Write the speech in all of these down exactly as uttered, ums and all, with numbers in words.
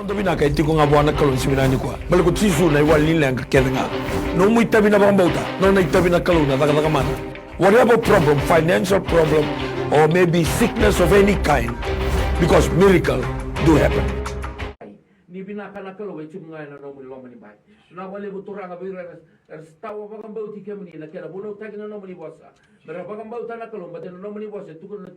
Noda vinaka e tiko ga vua na Kalou ni siga vinaka nikua. Baleta ko Jisu na iwali ni leqa kece ga. Nomu itavi na vakabauta, nona itavi na Kalou na cakacaka mana. Whatever problem, financial problem, or maybe sickness of any kind, because miracle do happen. Ni vinaka na Kalou e tiko ga ena nomu loma ni bai. Vinaka vakalevu Turaga vei ira era, era sa tawa vakabauti kemuni na kena vunautaki na nomuni vosa. Me ra vakabauta na Kalou, baleta na nomuni vosa e tukuna na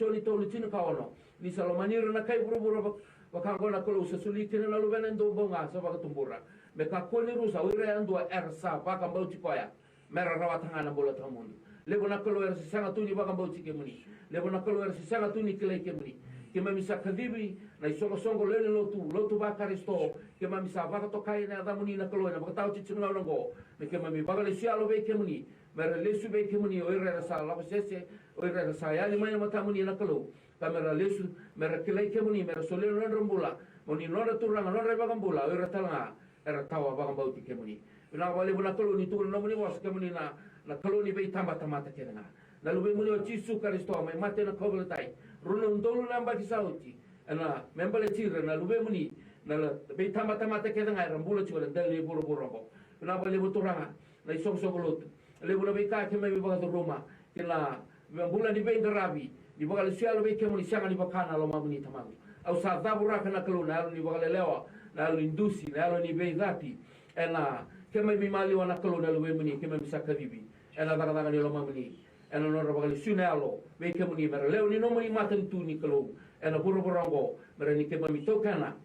Joni tolu tinikaono. Ni sa lomani ira na kai vuravura vaka, vaka oqo na Kalou sa soli kina na luvena e dua bau ga sa vakatubura. Me kakua ni rusa o ira yadua era sa vakabauti koya. Me ra rawata ga na bula tawamudu. Levu na Kalou era sa sega tu ni vakabauti kemuni. Levu na Kalou era sa sega tu ni kilai kemuni. Keimami sa kacivi na isoqosoqo lewe ni lotu, lotu vaKarisito. Keimami sa vakatokai ena yacamuni na Kalou ena vakataotioti ni gauna oqo. Me keimami vakalesu yalo vei kemuni. Me ra lesu vei kemuni o ira era sa lako sese, o ira era sa yali mai na matamuni na Kalou. Ka me ra lesu, me ra kilai kemuni, me ra solia na nodra bula. Mo ni nodra Turaga, nodra iVakabula, o ira tale ga era tawa vakabauti kemuni. Vinaka vakalevu na Kalou ni tukuna na nomuni vosa kemuni na, na Kalou ni veitabatamata kece ga. Na Luvemuni o Jisu Karisito, mai mate ena kauveilatai. Rua na udolu na yabaki sa oti. Ena me baleti ira na Luvemuni, na, na veitabatamata kece ga era bula tiko ena dela ni vuravura oqo. Vinaka vakalevu Turaga, na isoqosoqo lotu. Levu na veika keimami vakacuruma kina, me bula ni veiqaravi, ni vakalesu yalo vei kemuni sega ni vaka na lomamuni Tamaqu. Au sa cavuraka na Kalou na yalo ni vakalelewa, na yalo ni dusi, na yalo ni veicati. Ena keimami maliwa na Kalou na Luvemuni, keimami sa kacivi ena cakacaka ni lomamuni. Ena nodra vakalesu na yalo vei kemuni me ra lewe ni nomuni matanitu ni Kalou ena vuravura oqo, me ra ni keimami taukena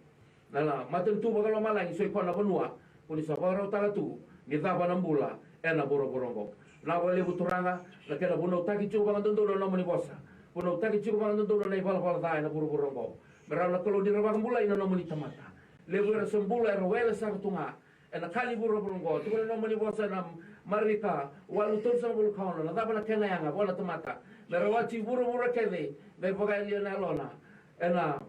na, na matanitu vakalomalagi, so i koya na vanua ko ni sa vakarautaka tu ni cava na bula ena vuravura oqo. Vinaka vakalevu Turaga, na kena vunautaki tiko vakadodonu na nomuni vosa, vunautaki tiko vakadodonu na ivalavala ca ena vuravura oqo. Me rawa na Kalou ni ra vakabulai na nomuni tamata. Levu era sa bula era wele sara tu ga ena ka ni vuravura oqo. Tukuna na nomuni vosa ena Marika walu tolusagavulu ka ono, na cava na kena yaga vua na tamata me rawati vuravura kece, me vakayalia na yalona ena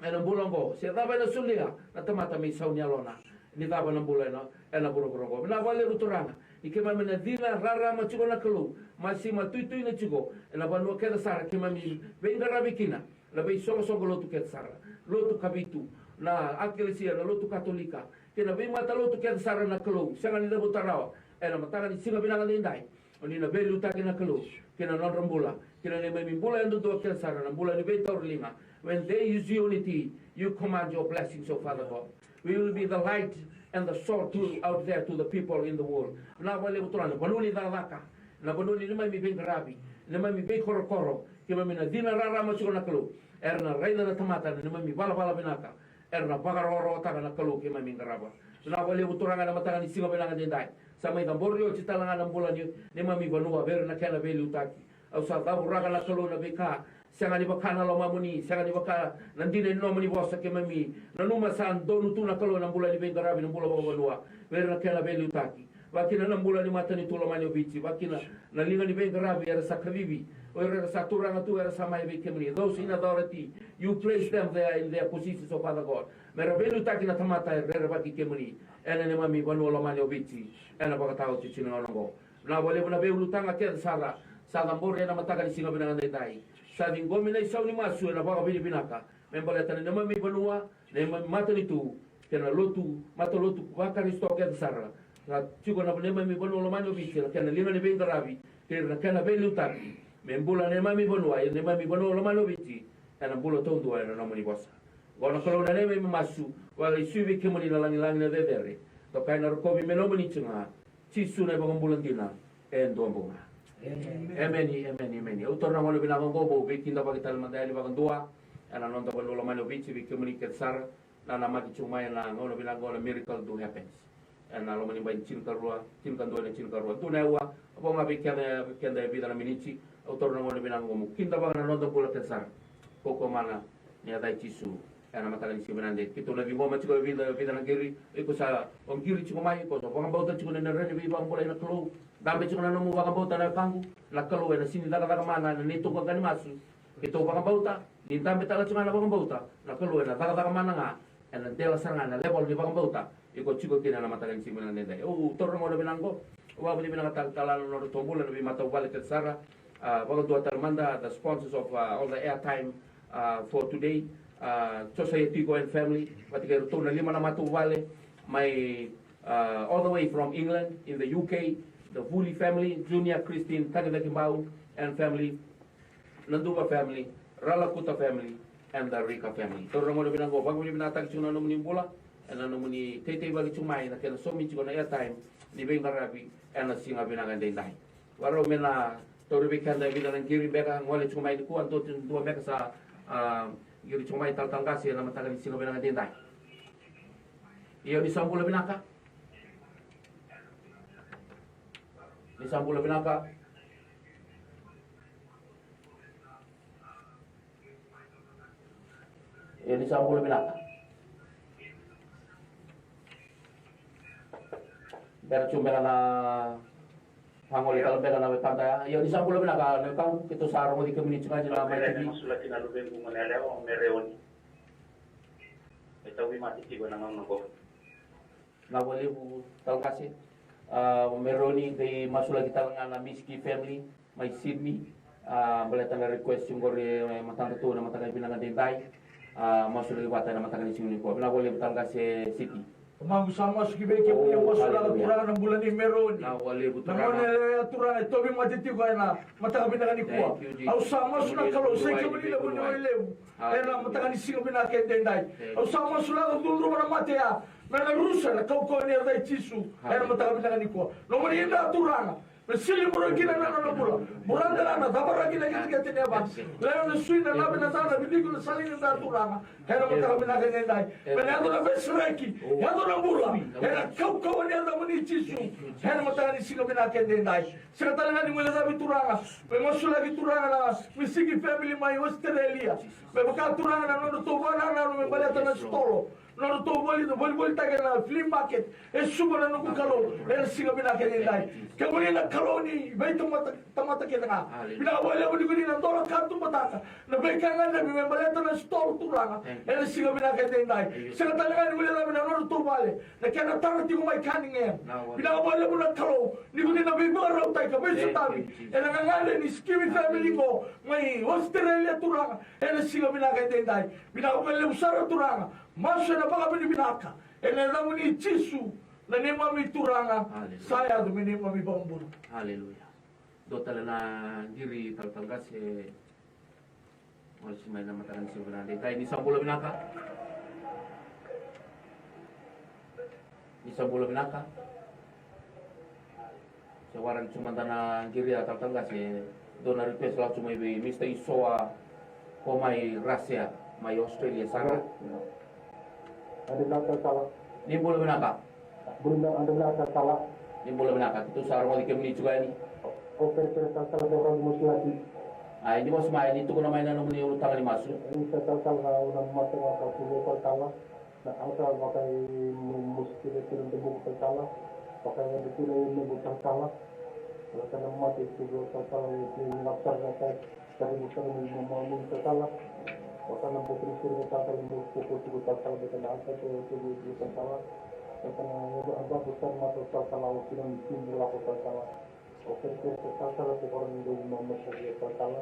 ena bula oqo, se cava ena solia na tamata me isau ni yalona, ni cava na bula ena, ena vuravura oqo. Vinaka vakalevu Turaga, ni keimami na cina rarama tiko na Kalou, masima tuituina tiko ena vanua kece sara keimami veiqaravi kina, na veisoqosoqo lotu kece sara, lotu kavitu, na Akelesia, na lotu Katolika, kei na veimata lotu kece sara na Kalou, sega ni cavuta rawa ena mataka ni siga vinaka edaidai. O ni na veiliutaki na Kalou kei na nodra bula, kei na neimami bula yadudua kece sara, na bula ni veitauriliga. When there is unity, you command your blessings, O Father God. We will be the light and the salt to, out there to the people in the world. Vinaka vakalevu Turaga, na vanua ni cakacaka, na vanua ni neimami veiqaravi, neimami veikorokoro, keimami na cina rarama tiko na Kalou. Era na raica na tamata na neimami valavala vinaka, era na vakarokorokotaka na Kalou keimami qarava. Vinaka vakalevu Turaga ena mataka ni siga vinaka edaidai. Sa mai cabori oti tale ga na bula ni neimami vanua vei ira na kena veiliutaki. Au sa cavuraka na Kalou na veika sega ni vaka na lomamuni, sega ni vaka na dina ni nomuni vosa, keimami nanuma sa donu tu na Kalou na bula ni veiqaravi, na bula vakavanua vei ira na kena veiliutaki. Vakakina na bula ni matanitu lomani o Viti, vakakina na liga ni veiqaravi era sa kacivi, o ira era sa turaga tu era sa mai vei kemuni. Those in authority, you place them there in their positions, O Father God. Me ra veiliutaki na tamata era rerevaki kemuni ena neimami vanua lomani o Viti ena vakataotioti ni gauna oqo. Vinaka vakalevu na veiulutaga kece sara sa cabori ena mataka ni siga vinaka edaidai. Sa ciqomi na isau ni masu ena vakavinavinaka me baleta na neimami vanua, neimami matanitu, kei na lotu, matalotu vaKarisito kece sara. Sa tiko na neimami vanua lomani o Viti, na kena liga ni veiqaravi kei na kena veiliutaki. Me bula na neimami vanua, na neimami vanua lomani o Viti, ena bula taudua ena nomuni vosa. Oqo na Kalou na neimami masu, vakalesuya vei kemuni na lagilagi, na cecere. Tokai, na rokovi me nomuni tiko ga. Jisu na iVakabula dina e dua bau ga. Emeni, emeni, emeni. Au taura na gauna vinaka oqo meu veikidavaki tale mada yani vakadua ena noda vanua lomani o Viti, vei kemuni kece sara na namaki tiko mai ena gauna vinaka oqo na Miracle Do Happens. Ena loma ni bai tinikarua, tinikadua ena tinikarua. Dua na aua, vo ga vei keda, vei keda e vica na miniti. Au taura na gauna vinaka oqo meu kidavaka na noda bula kece sara. Kaukaua mana ni yaca i Jisu. Ena mataka ni siga vinaka edaidai, keitou na ciqoma tiko e vica, vica na qiri. Iko sa, o qiri tiko mai, iko sa vakabauta tiko ni na rawa ni veivakabulai na Kalou. Dabe tiko na nomu vakabauta na wekaqu. Na Kalou ena sega ni cakacaka mana ena neitou qaqa ni masu. Keitou vakabauta, ni dabe tale tiko ga na vakabauta, na Kalou ena cakacaka mana ga ena dela sara ga na level ni vakabauta iko tiko kina ena mataka ni siga vinaka edaidai. Au taura na gauna vinaka oqo, au vakavinavinaka tale, tale na nodratou bula na veimatavuvale kece sara. A, vakadua tale mada the sponsors of, uh, all the airtime, uh, for today. uh, Josiah Tiko and family, vata kei iratou na lima na matavuvale, mai, uh, all the way from England, in the U K, the Vuli family, Junior, Christine, Takecakibau and family, Naduva family, Ralakuta family, and the Rika family. Taura na gauna vinaka qo, vakavinavinakataki tiko na nomuni bula, ena nomuni teitei vaki tiko mai, na kena saumi tiko na airtime ni veiqaravi ena siga vinaka edaidai. Varau me na tauri vei keda e vica na qiri beka, gole tiko mai nikua, dua, dua beka sa, ah, qiri tiko mai, talatala qase, ena mataka ni siga vinaka edaidai. Io, ni sa bula vinaka. Ni sa bula vinaka. Io, ni sa bula vinaka. Bera tu beka na, vagole tale beka na wekada ya. Io, ni sa bula vinaka na wekaqu, keitou sa rogoci kemuni tiko ga ena Mai T V. Masulaki na luvequ gone yalewa o Mereoni. E tauvimate tiko ena gauna qo. Vinaka vakalevu talatala qase. Ah, o Mereoni, qai masulaki tale ga na Misiki family mai Sydney. Ah, baleta na request qori, eh, matadatou ena mataka vinaka edaidai. Ah, masulaki vata ena mataka ni siga nikua. Vinaka vakalevu talatala qase Siti. Tamaqu, sa masu ki vei kemuni, au masulaka, Turaga, na bula nei Mereoni. Vinaka vakalevu, Turaga. Na gone yalewa ya, Turaga, e tauvimate tiko ena mataka vinaka nikua. Thank you, Jesus. Au sa masu na Kalou, sa i kemuni na vuniwai levu. Ena mataka ni siga vinaka edaidai. Au sa masulaka, cudruva na mate ya me na rusa ena kaukauwa ni yaca i Jisu. Ena mataka vinaka nikua. Nomuni da, Turaga, me sili muria kina na nona bula. Bula na nona, cava kina keitou kece ni yavana. Lewe na sui, na nave, na ca, na viliku, na sala ni da, Turaga. Ena mataka vinaka edaidai. Me na yaco na veisereki, yaco na bula ena kaukauwa ni yacamuni Jisu. Ena mataka ni siga vinaka edaidai. Sega tale ga ni guilecavi, Turaga, me masulaki, Turaga, na Misiki family mai Australia. Me vaka, Turaga, na nodratou vakanananu me baleta na sitolo, nodratou voli, volivolitaki ena flea market. E Suva na noqu Kalou, ena siga vinaka edaidai. Kemuni na Kalou ni veitamata, tamata kece ga. Vinaka vakalevu ni ko ni na dola katubataka na veika e gadrevi me baleta na sitolo, Turaga, ena siga vinaka edaidai. Sega tale ga ni guilecavi na nodratou vale, na kena tara tiko mai Cunningham. Vinaka vakalevu na Kalou ni ko ni na veivakarautaki ka veisotavi ena gagadre ni Scheme family qo mai Australia, Turaga, ena siga vinaka edaidai. Vinaka vakalevu sara, Turaga. Masu ena vakavinavinaka ena yacamuni Jisu, na neimami Turaga sa yaco me neimami iVakabula. Aleluya. Dua tale na qiri, talatala qase. Gole tiko mai ena mataka ni siga vinaka edaidai. Ni sa bula vinaka. Ni sa bula vinaka. Se waraki tiko mada na qiri ya, talatala qase. Dua na request lako tiko mai vei Mister Isoa, ko mai Russia, mai Australia sara. Ade na talatala. Ni bula vinaka. Bula vinaka, ade na talatala. Ni bula vinaka, keitou sa rogoci kemuni tiko yani. O kerekere talatala, ko rogoci masulaki. Ai, ni masu mai, ni tukuna mai na nomuni ulutaga ni masu. Ni sa talatala, au na mate ga ka tu vei talatala. Na auta vaka i mu-, musu kece kina domoku talatala. Vaka i adu kina i noqu talatala. Vaka na mate tu vei talatala, i tu i na talatala. Taribu sara mai na mamu ni talatala. Vaka na botu ni siri ni talatala, botu ko tiko talatala, beka na asa ko tiko tiko talatala. Vaka na yaga a babu sara mata talatala, o kina ni timbu lako talatala. O kerekere talatala, ko kora ni dovu mama sari talatala.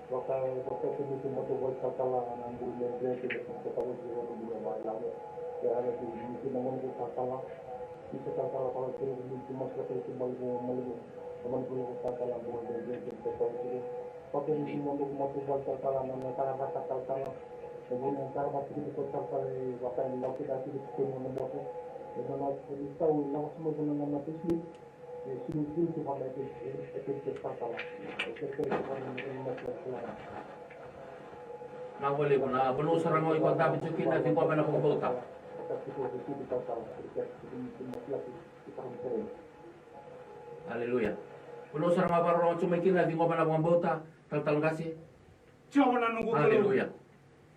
Vaka, vaka ko ni timbu to talatala, na bulu me dre, ke ko talatala, ko bulu mai lalo. Ke ala ki ni na monu talatala. Isa talatala, ko kini ni timbu mas ko timbu malibu, malibu. Roman bulu talatala, bulu me dre, ke ko talatala. Vaka ni timbu malibu, malibu talatala, na, na talatala, talatala. Vaka ni tau, na, na, na, na, Vinaka vakalevu, na vanua sara ga o iko a dabe tiko kina, ciqoma na vakabauta. Aleluya. Vanua sara ga o vakarorogo tiko mai kina, ciqoma na vakabauta, talatala qase. Jiova na noqu Kalou. Aleluya.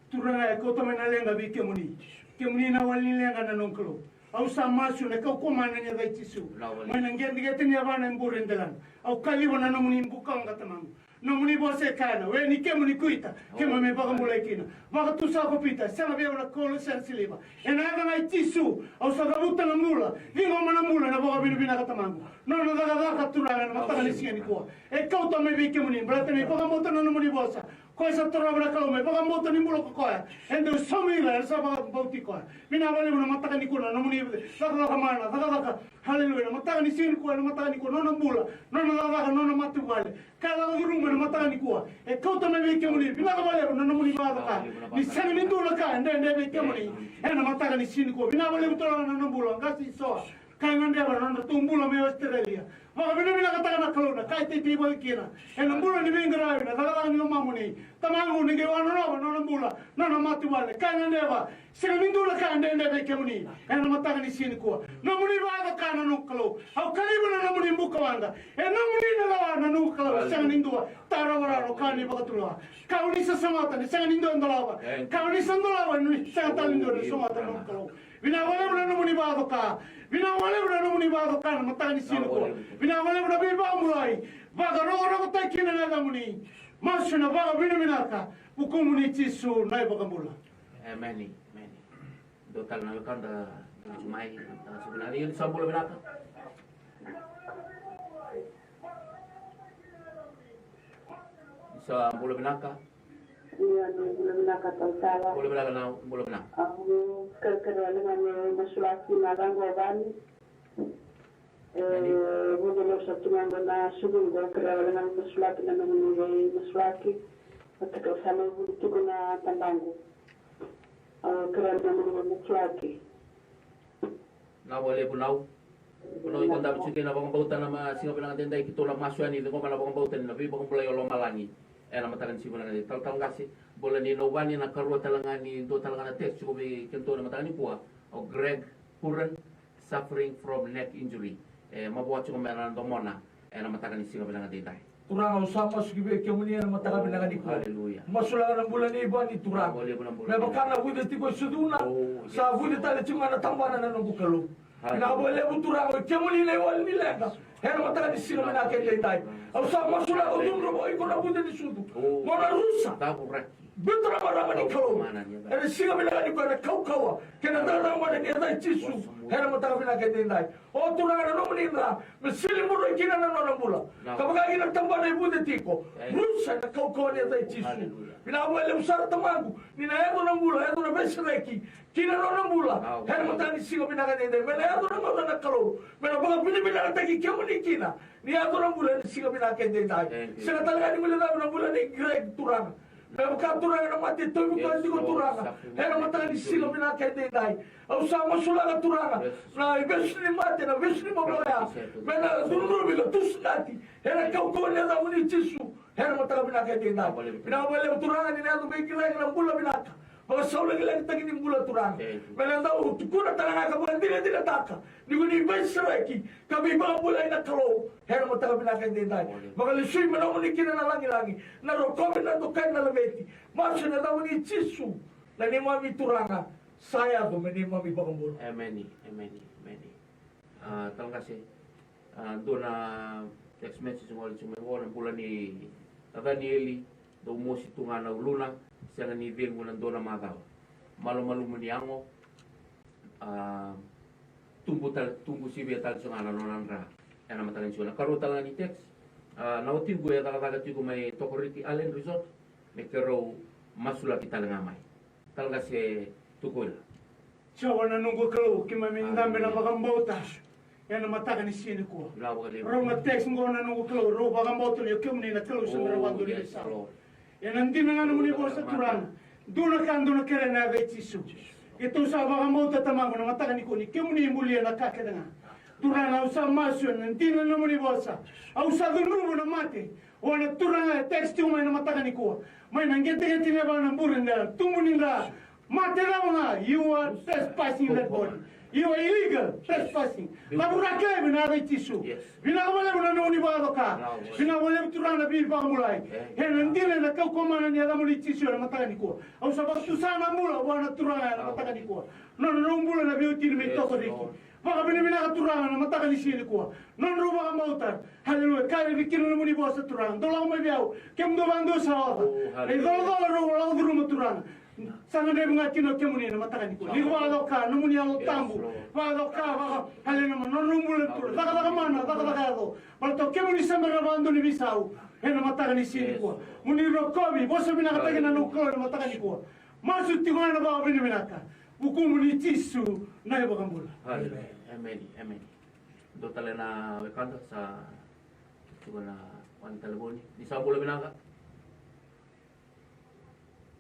Turaga, e kauta mai na leqa vei kemuni. Kemuni na wali ni leqa, na noqu Kalou. Au sa masu ena kaukauwa mana ni yaca i Jisu. Mai na qeteqete ni yavana e bure e delana. Au kaciva na nomuni bukawaqa, Tamaqu. Nomuni vosa e kaya, na we ni kemuni kuita, keimami vakabulai kina. Vakatusa ko Pita, sega vei au na koula se na siliva. Ena yaca ga i Jisu, au sa cavuta na bula, ciqoma na bula, na vakavinavinaka, Tamaqu. Nona cakacaka, Turaga, ena mataka ni siga nikua. E kauta mai vei kemuni, baleta ni vakabauta na nomuni vosa. Koya sa torova na Kalou me vakabauta ni bula ko koya. E dau saumi ira era sa vakabauti koya. Vinaka vakalevu na mataka nikua na nomuni cakacaka mana, cakacaka. Haleluya. Na mataka ni siga nikua, na mataka nikua, nona bula, nona cakacaka, nona matavuvale. Ka lako curuma na mataka nikua. E kauta mai vei kemuni. Vinaka vakalevu na nomuni vakacaka. Ni sega ni dua na ka e dredre vei kemuni. Ena mataka ni siga nikua. Vinaka vakalevu turaga na nona bula. Qase Isoa. Ka e gadreva na nodratou bula mai Australia. Vakavinavinakataka na Kalou na ka e teitei voli kina. Ena bula ni veiqaravi na cakacaka ni lomamuni. Tamaqu ni qai wanonova na nona bula, na nona matavuvale. Ka e gadreva. Sega ni dua na ka e dredre vei kemuni. Ena mataka ni siga nikua. Nomuni vakacaka na noqu Kalou. Au kaciva na nomuni bukawaqa. E nomuni na lawa na noqu Kalou. Sega ni dua. Tarovararo ka ni vakatulewa. Ka o ni sa sogota ni sega ni dua e dolava. Ka o ni sa dolava ni sega tale ni dua na sogota na noqu Kalou. Vinaka vakalevu na nomuni vakacaka. Vinaka vakalevu na nomuni vakacaka na mataka ni siga nikua. Vinaka vakalevu na veivakabulai. Vakarokorokotaki kina na yacamuni. Masu na vakavinavinaka. Vukumuni Jisu na iVakabula. Emeni. Emeni. Dua tale na wekada, da mai, da sa vinaka. Ni sa bula vinaka. Ni sa bula vinaka. Ia, ni bula vinaka talatala. Bula vinaka na, bula vinaka. Au kerekere wale ga me masulaki na yacaqu o Vani. E, vuqa na sa tu ga na sucu qo, kerea wale ga me masulaki na nomuni veimasulaki. Vata kei sa lai vuli tiko na tabaqu. Au kerea na nomuni veimasulaki. Na wale vunau. Vunau iko dabe tiko kei na vakabauta na ma siga vinaka daidai keitou na masu yani ciqoma na vakabauta ni na veivakabulai o lomalagi. Ena mataka ni siga vinaka daidai talatala qase. Bula ni Nauvani na karua tale ga ni dua tale ga na text tiko vei keitou na mataka nikua. O Greg Curran. Suffering from neck injury. E mavoa tiko mai na domona ena mataka ni siga vinaka daidai. Turaga, au sa masu ki vei kemuni ena mataka vinaka nikua. Haleluya. Masulaka na bula nei Vani Turaga. Me vaka na vuce tiko e sucuna, sa vuce tale tiko ga na tabana na noqu Kalou. Vinaka vakalevu Turaga, o kemuni na iwali ni leqa. Ena mataka ni siga vinaka daidai. Au sa masulaka, au cudruva o iko na vuce ni sucu. Mo na rusa. Biuta na marama ni Kalou. Ena siga vinaka nikua ena kaukauwa kei na cakacaka mana ni yaca i Jisu. Ena mataka vinaka edaidai. O Turaga na nomuni dra me sili muria kina na nona bula. Ka vaka kina tabana e vuce tiko. Rusa ena kaukauwa ni yaca i Jisu. Vinaka vakalevu sara Tamaqu ni na yaco na bula, yaco na veisereki kina nona bula. Ena mataka ni siga vinaka edaidai me na yaco na gauna na Kalou me na vakavinavinakataki kemuni kina. Ni yaco na bula ena siga vinaka edaidai. Sega tale ga ni guilecavi na bula nei Greg Turaga. Me vaka Turaga na mate e tauvi koya tiko Turaga. Ena mataka ni siga vinaka edaidai. Au sa masulaka Turaga na ivesu ni mate, na vesu ni mavoa ya. Me na cudruvi ka tusanati. Ena kaukauwa ni yacamuni Jisu. Ena mataka vinaka edaidai. Vinaka vakalevu Turaga ni na yaco vei Greg na bula vinaka. Vakasaulagilagitaki ni bula Turaga. Me na dau tukuna tale ga ka vakadinadinataka ni ko ni veisereki ka veivakabulai na Kalou. Ena mataka vinaka edaidai. Vakalesui me nomuni kina na lagilagi, na rokovi, na dokai, na laveti. Masu ena yacamuni Jisu na neimami Turaga. Sa yaco me neimami vakabula. Emeni, emeni, emeni. A, tale ga se A, dua na text message gole tiko mai qo, na bula ni Nathanieli, dau mosi tu ga na uluna, sega ni cegu na dua na macawa. Malumalumu ni yago, a, tubu tale, tubu sivia tale tiko ga na nona dra. Ena mataka ni siga na karua tale ga ni text, a, na watiqu e cakacaka tiko mai Tokoriti Island Resort, me keirau masulaki tale ga mai. Tale ga se tukuna. Jiova na noqu Kalou, keimami dabe na vakabauta ena mataka ni siga nikua. Rau na text qo na noqu Kalou, rau vakabauta ni o kemuni na Kalou sa bera vakadua ni veisau. Ena dina ga nomuni vosa Turaga. Dua na ka dou na kerea ena yaca i Jisu. Keitou sa vakabauta Tamaqu na mataka nikua ni kemuni bulia na ka kece ga. Turaga au sa masu ena dina nomuni vosa. Au sa cudruva na mate. O na Turaga e text tiko mai na mataka nikua. Mai na qeteqete ni yavana, bure ni dela, tubu ni dra. Mate cava ga, you are trespassing that body. You are illegal trespassing. Ka vuraki laivi ena yaca i Jisu. Vinaka vakalevu na nomuni vakacoka. Vinaka vakalevu Turaga na veivakabulai. Ena dina ena kaukauwa mana ni yacamuni Jisu ena mataka nikua. Au sa vakatusa na bula vua na Turaga ena mataka nikua. Nona nodrau bula na veiwatini mai Tokoriti. Vakavinavinaka Turaga na mataka ni siga nikua. Nodrau vakabauta. Haleluya. Kaya vei kina nomuni vosa Turaga. Dou lako mai vei au. Kemudou vakadua sa oca. Na icolacola rau lako curuma Turaga. Sa gadrevi ga kina o kemuni na mataka nikua. Ni ko vakacoka, nomuni Yalo Tabu. Vakacoka, vaka. Haleluya. Nodrau bula na Turaga. Cakacaka mana, cakacaka yaco. Baleta o kemuni sa bera vakadua ni veisau. Ena mataka ni siga nikua. Mo ni rokovi, vosa vinakataki na noqu Kalou ena mataka nikua. Masu tiko ga ena vakavinavinaka. Vukumu ni Jisu na iVakabula. Emeni. Emeni. Dua tale na wekada sa tiko na wani talevoni. Ni sa bula vinaka.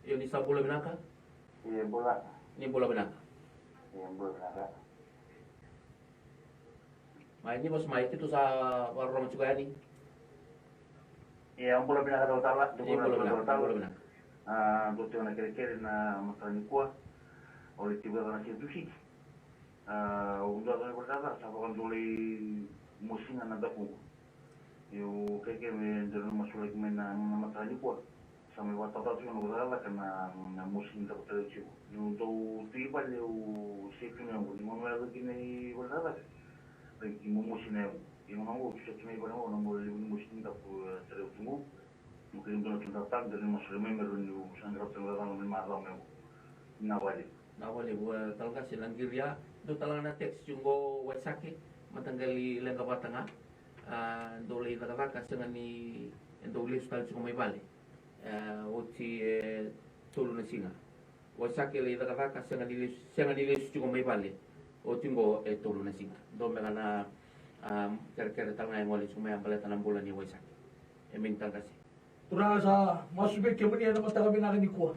Io, ni sa bula vinaka. Ni bula. Ni bula vinaka. Mai, ni vosa mai, keitou sa vakarorogo tiko yani. Ia, bula vinaka talatala. Ni bula vinaka, bula vinaka. A, dou tiko na kerekere na mataka nikua. Au lai tiko na Setusiki. A, au dua na ivakataca sa vakadolei mosina na dakuqu. Io, kerekere me dou na masulaki mai na mataka nikua. Sa mai vakatautauvata tiko na noqu cakacaka na mosi ni daku tarai au tiko. Niu dau tu i vale au se tu na yago, ni gauna au yaco kina i vale ni cakacaka, lai momosi na yago. Ia gauna oqo au tu sara tu mai vale oqo na levu ni mosi ni daku e tarai au tu qo. Mo kei dua na tu na cakacaka, dou na masulaki mai me rawa niu sa qaravi tale na cakacaka mai macawa mai oqo. Vinaka vakalevu. Vinaka vakalevu, e, tale qase na qiri ya. Dua tale ga na text tiko qo, Waisake, mataqali leqa vata ga. A, dou lai cakacaka, sega ni, e, dou lesu tale tiko mai vale. E, oti e tolu na siga. Waisake lai cakacaka, sega ni lesu, sega ni lesu tiko mai vale. Oti qo e tolu na siga. Dua beka na, a, kerekere tale ga e gole tiko mai, a, baleta na bula ni Waisake. Emeni tale qase. Turaga, sa masu vei kemuni ena mataka vinaka nikua.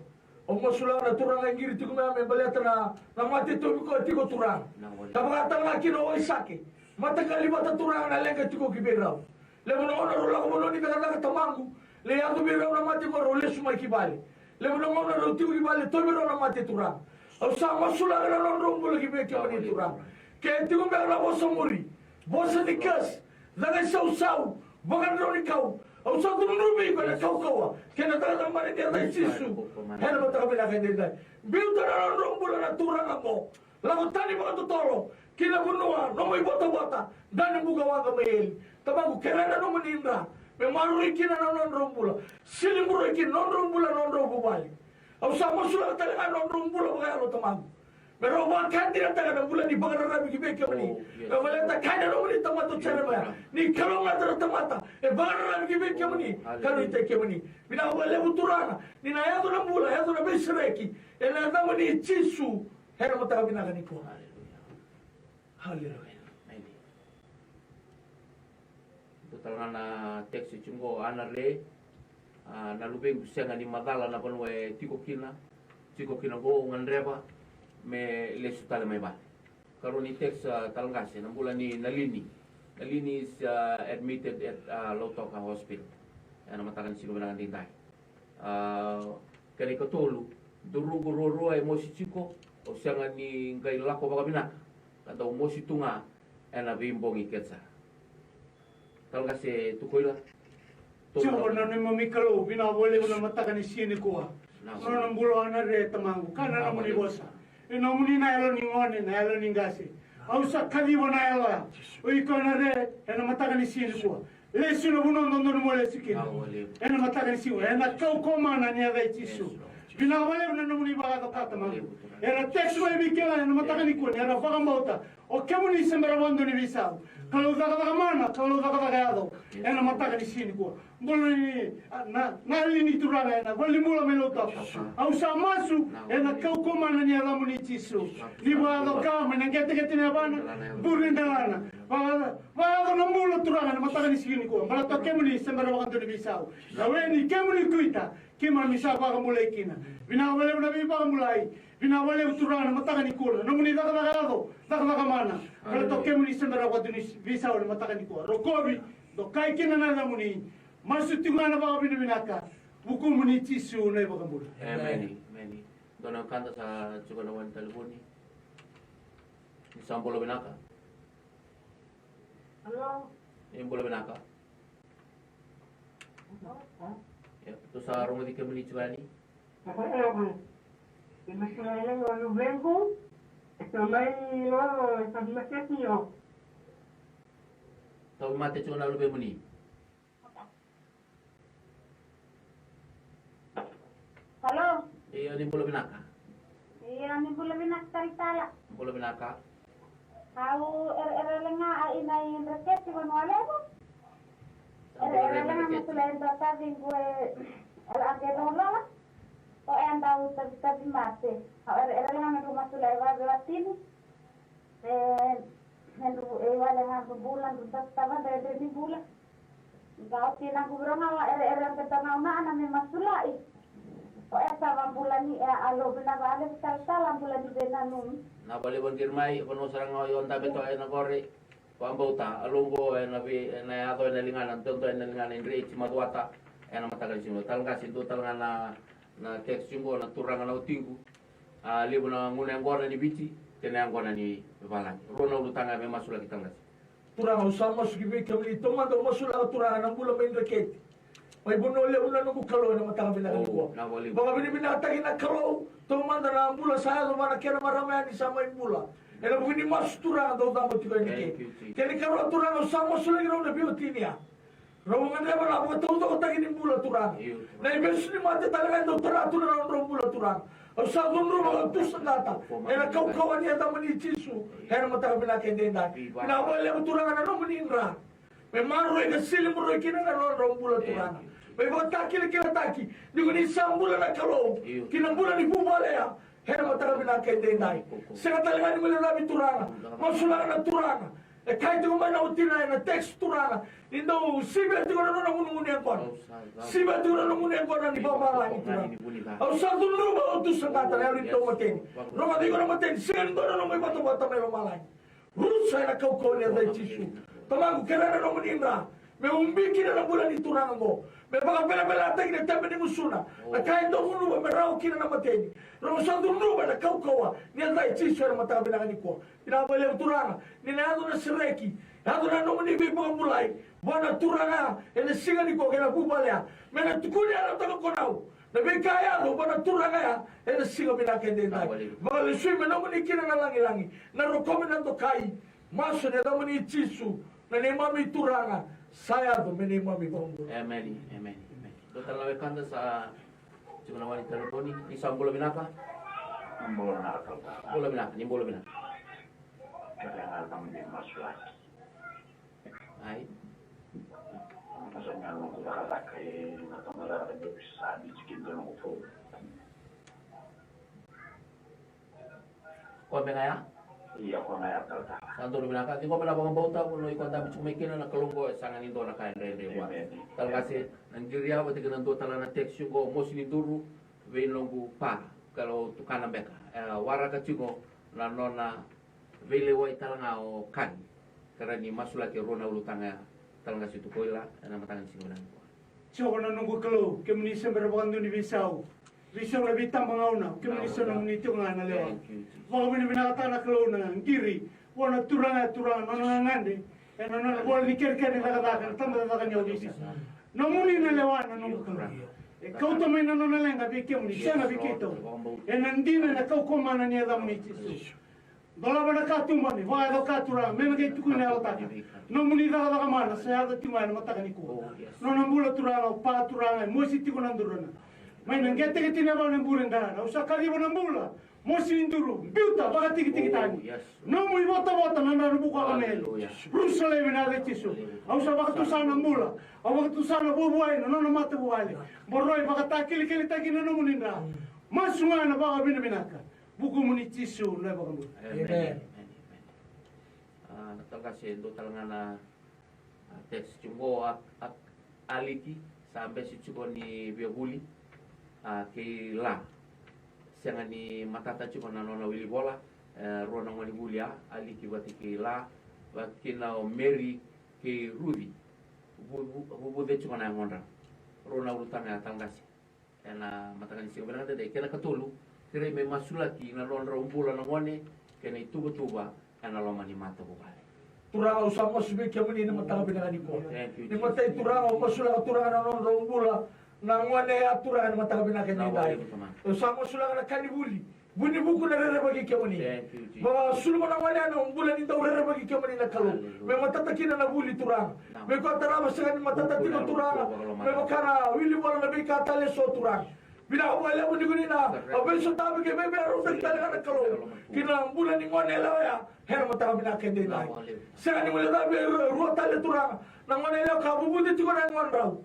Au masulaka na turaga e qiri tiko mai me baleta na, na mate tauvi koya tiko, Turaga. Ka vakatalega kina o Waisake. Mataqali vata, Turaga, na leqa tiko ki vei rau. Levu na gauna rau lako vanua ni cakacaka, Tamaqu, lai yaco vei rau na mate qo, rau lesu mai ki vale. Levu na gauna rau tiko ki vale, tauvi rau na mate, Turaga. Au sa masulaka na nodrau bula ki vei kemuni, Turaga. Ke tiko beka na vosa muri, vosa ni kasi, caka isausau, vakadraunikau, au sa cudruvi iko ena kaukauwa kei na cakacaka mai na yaca i Jisu. Ena mataka vinaka edaidai, biuta na nodrau bula na turaga qo. Lako tani vakatotolo ki na vanua, nomu ivotavota, dani buka waqa mai eli. Tamaqu, kerea na nomuni dra me maroroi kina na nodrau bula, siliburoi kina na nodrau bula, na nodrau vuvale. Au sa masulaka tale ga na nodrau bula vakayalo, Tamaqu, me rau vakadinataka na bula ni vakararavi ki vei kemuni. Me baleta kaya na nomuni tamata o Jeremaia, ni kalougata na tamata e vakararavi ki vei kemuni ka nuitaki kemuni. Vinaka vakalevu, Turaga, ni na yaco na bula, yaco na veisereki ena yacamuni Jisu. Ena mataka vinaka nikua. Aleluya. Aleluya. Emeni. Dua tale ga na text tiko qo, Ana Re, a, na luvequ sega ni macala na vanua e tiko kina, tiko kina qo, au gadreva me lesu tale mai vale. Karua ni text, a, tale qase, na bula ni Nalini. Nalini is, a, admitted at, a, Lautoka Hospital. Ena mataka ni siga vinaka edaidai. A, kena ikatolu, duruqu ruarua e mosi tiko, au sega ni qai lako vakavinaka, ka dau mosi tu ga ena veibogi kece sara. Tale qase Tukuila. Jiova na neimami Kalou, vinaka vakalevu na mataka ni siga nikua. Nona bula o Ana Re, Tamaqu, ka na nomuni vosa. E nomuni na yalo ni gone, na yalo ni qase. Au sa kaciva na yalo ya. O iko Ana Re, ena mataka ni siga nikua. Lesu na vanua dodonu mo lesu kina. Ena mataka ni siga, ena kaukauwa mana ni yaca i Jisu. Vinaka vakalevu na nomuni vakayaco ka, Tamaqu. Era text mai vei kemuni ena mataka nikua, ni era vakabauta. O kemuni se bera vakadua ni veisau. Kalou cakacaka mana, Kalou cakacaka yaco. Ena mataka ni siga nikua. Bula ni, a, na, Nalini, Turaga, ena valenibula mai Lautoka. Au sa masu ena kaukauwa mana ni yacamuni Jisu. Ni vakayaco ka mai na qeteqete ni yavana, buri delana. Vaka, vakayaco na bula, Turaga, ena mataka ni siga nikua. Baleta o kemuni se bera vakadua ni veisau. Na we ni kemuni Kuita, keimami sa vakabulai kina. Vinaka vakalevu na veivakabulai. Vinaka vakalevu, Turaga, na mataka nikua. Nomuni cakacaka yaco, cakacaka mana. Baleta o kemuni se bera vakadua ni veisau ena mataka nikua. Rokovi, dokai kina na yacamuni. Masu tiko ga na vakavinavinaka. Vukumuni Jisu na iVakabula. Emeni. Emeni. Dua na wekada sa tiko na wani talevoni. Ni sa bula vinaka. Alo. Ni bula vinaka. Alo. Ia, tou sa rogoci kemuni tiko yani. Io, mai Lolo, e sa mai Lolo, e sa mai Setio. Tauvimate tiko na luvemuni. Alo. Io, ni bula vinaka. Io, ni bula vinaka talatala. Bula vinaka. Au ereere ga a ina i Dreketi, Vanua Levu. Sa Ere ere lega na sula e dua tavi qo e ela ake lolala. O e dau tavitavi mate. Au ere ere lega na dua masula e vave watini. E e dru e wale ga dru bula dru dau tava dredre ni bula. Ga o tina qu viro ga wa ere ere ake tau gauna ana me masula'i. O e tava bula ni e a lobi na vale vitalatala bula ni venanumi. Na vale vangir mai vanua sara ga o i o dabe toka e na kore. Vakabauta a loqo ena vei ena yaco ena ligana dodo ena ligana i dreti macuata. Ena mataka ni siga tale qase dua tale ga na na text qo na turaga na watiqu. A levu na gunu yaqona ni Viti kei na yaqona ni valagi. Rua na ulutaga me masulaki tale qase. Turaga au sa masu ki vei kemuni taumada au masulaka turaga na bula mai dreketi. Mai Vanua Levu na noqu Kalou ena mataka vinaka nikua. Vakavinavinakataki na Kalou taumada na bula sa yaco vua na kena marama yani sa mai bula. Ena vuku ni masu turaga dau cabo tiko yani kei. Kena ikarua turaga au sa masulaki rau na veiwatini ya. Rau gadreva na vakataucokotaki ni bula turaga. Na ivesu ni mate tale ga e dau tara tu na nodrau bula turaga. Au sa cudruva au tu saqata ena kaukauwa ni yacamuni Jisu ena mataka vinaka edaidai. Vinaka vakalevu turaga na nomuni dra. Me maroroi ka sili maroroi kina na nodrau bula turaga. Me vakatakilakilataki ni ko ni sa bula na Kalou ki na bula ni vuvale ya. Ena mataka vinaka edaidai. Sega tale ga ni guilecavi turaga. Masulaka na turaga. E kai tiko mai na watina ena text turaga. Ni dau sivia tiko na nona gunugunu yaqona. Sivia tiko na nona gunugunu yaqona ni vavalagi turaga. Au sa cudruva au tu saqata na yalo ni taumateni. Rogoci iko na mateni sega ni dua na nomu ivotavota mai vavalagi. Rusa ena kaukauwa ni yaca i Jisu. Tamaqu kerea na nomuni dra me ubi kina na bula ni turaga oqo. Me vakavelavelataki na tebe ni gusuna. Na ka e dau gunuva me rawa kina na mateni. Rau sa cudruva ena kaukauwa ni yaca i Jisu ena mataka vinaka nikua. Vinaka vakalevu turaga ni na yaco na sereki. Yaco na nomuni veivakabulai vua na turaga ena siga nikua kei na vuvale ya. Me na tukuni yalo toka ko nau. Na veika e yaco vua na turaga ya ena siga vinaka edaidai. Vakalesui me nomuni kina na lagilagi na rokovi na dokai. Masu ena yacamuni Jisu na neimami turaga sa yaco me neimami vakabula. Emeni, emeni, emeni. Dua tale na wekada sa tiko na wani telefoni ni sa bula vinaka. Bula vinaka. Bula vinaka, ni bula vinaka. Kaya na yacamuni masulaki. Ai. Sa ga noqu cakacaka e na tamata cakacaka e sa bici kina noqu fou. Koya me ga ya? Ia koya ga ya talatala. Sa donu vinaka. Ni koya me na vakabauta ko no iko dabe tiko mai kina na Kalou qo e saga ni dua na ka e dredre vua. Tale qase na qiri ya vata kei na dua tale na text qo mosi ni duru vei noqu pa. Kalou tukana beka e waraka tiko na nona veilewai tale ga o Kani. Ka rawa ni masulaki e rua na ulutaga ya tale ga se tu koila ena mataka ni siga vinaka nikua. Jiova na noqu Kalou, kemuni se bera vakadua ni veisau. Veisau na veitabagauna, kemuni se nomuni tiko ga na lewa. Vakavinavinakataka na Kalou na qiri vua na turaga e turaga nona gagadre ena nona vola ni kerekere ni cakacaka na tabacakacaka ni ovisa. Nomuni na lewa na noqu Kalou. E kauta mai na nona leqa vei kemuni sega vei keitou. Ena dina ena kaukaua mana ni yacamuni Jisu. Dolava na katuba me vakayaco ka turaga me na qai tukuni na yalataka. Nomuni cakacaka mana sa yaco tiko ga ena mataka nikua. Nona bula turaga o pa turaga e mosi tiko na durana. Mai na qeteqete ni yavana e bure dara au sa kaciva na bula. Mosi ni duru biuta vakatikitiki tani. Nomu ivotavota na dra na vuku a kameli. Rusa laivi na yaca i Jisu. Au sa vakatusa na bula. Au vakatusa na vuavuai na nona matavuvale. Boroi vakatakilakilataki na nomuni dra. Masu ga na vakavinavinaka. Vukumuni Jisu na iVakabula. Emeni. Emeni. Emeni. A, na tale qase e dua tale ga na, a, text tiko qo a, a, Aliki sa bese tiko ni via vuli, a, kei La. Sega ni matata tiko na nona wili vola, e, rua na gone vuli a, Aliki vata kei La, vata kina o Meri kei Ruci. Vu, vu, vuvuce tiko na yagodra. Rua na ulutaga ya tale qase. Ena mataka ni siga vinaka edaidai kei na katolu, kerei me masulaki na nodrau bula na gone kei na ituvatuva ena loma ni matavuvale. Turaga au sa masu vei kemuni na mataka vinaka nikua. Ni matai turaga au masulaka turaga na nodrau bula na gone ya turaga ena mataka vinaka edaidai. Au sa masulaka na ka ni vuli. Vunivuku na rerevaki kemuni. Vakasuluma na gone na bula ni dau rerevaki kemuni na Kalou. Me matata kina na vuli turaga. Me koya tarava sega ni matata tiko turaga. Me vaka na wili vola na veika tale eso turaga. Vinaka vakalevu ni ko ni na veisotavi kei veivakarautaki tale ga na Kalou ki na bula ni gone yalewa ya ena mataka vinaka edaidai. Sega ni guilecavi e rua tale, Turaga, na gone yalewa ka vuvuci tiko na yagodrau.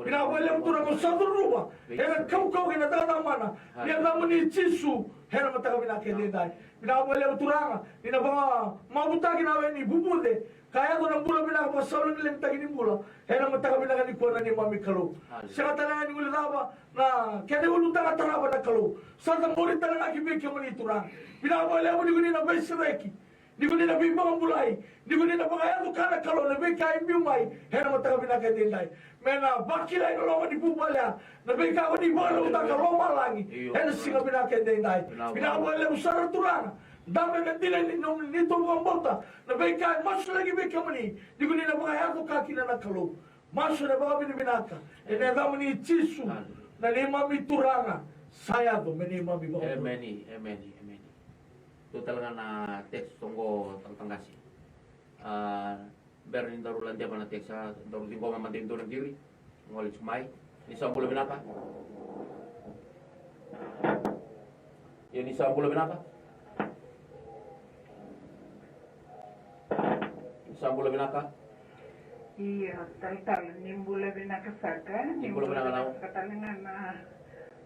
Vinaka vakalevu, Turaga, au sa curuma ena kaukauwa kei na cakacaka mana ni yacamuni Jisu ena mataka vinaka edaidai. Vinaka vakalevu, Turaga, ni na vakamavutaki na we ni vuvuce ka yaco na bula vinaka, vakasaulagilegi ni bula ena mataka vinaka nikua, na neimami Kalou. Sega tale ga ni guilecava na kena ulutaga tarava, na Kalou. Sa cabori tale ga ki vei kemuni, Turaga. Vinaka vakalevu ni ko ni na veisereki, ni ko ni na veivakabulai, ni ko ni na vakayaco ka, na Kalou, na veika e biu mai ena mataka vinaka edaidai. Me na vakilai na loma ni vuvale ya na veika ko ni vakarautaka lomalagi ena siga vinaka edaidai. Vinaka vakalevu sara, Turaga. Dabe na dina ni neitou vakabauta na veika e masulaki vei kemuni, ni ko ni na vakayaco ka kina, na Kalou. Masu ena vakavinavinaka ena yacamuni Jisu, na neimami Turaga. Sa yaco me neimami vakabula. Emeni, emeni, emeni. Dua tale ga na text oqo, taqataqase. A, bera ni daru ladeva na text, a, daru ciqoma mada e dua na qiri. Gole tiko mai. Ni sa bula vinaka. Ia, ni sa bula vinaka. Ni sa bula vinaka. Ia, talatala, ni bula vinaka saka. Ni bula vinaka, nau. Saka tale ga na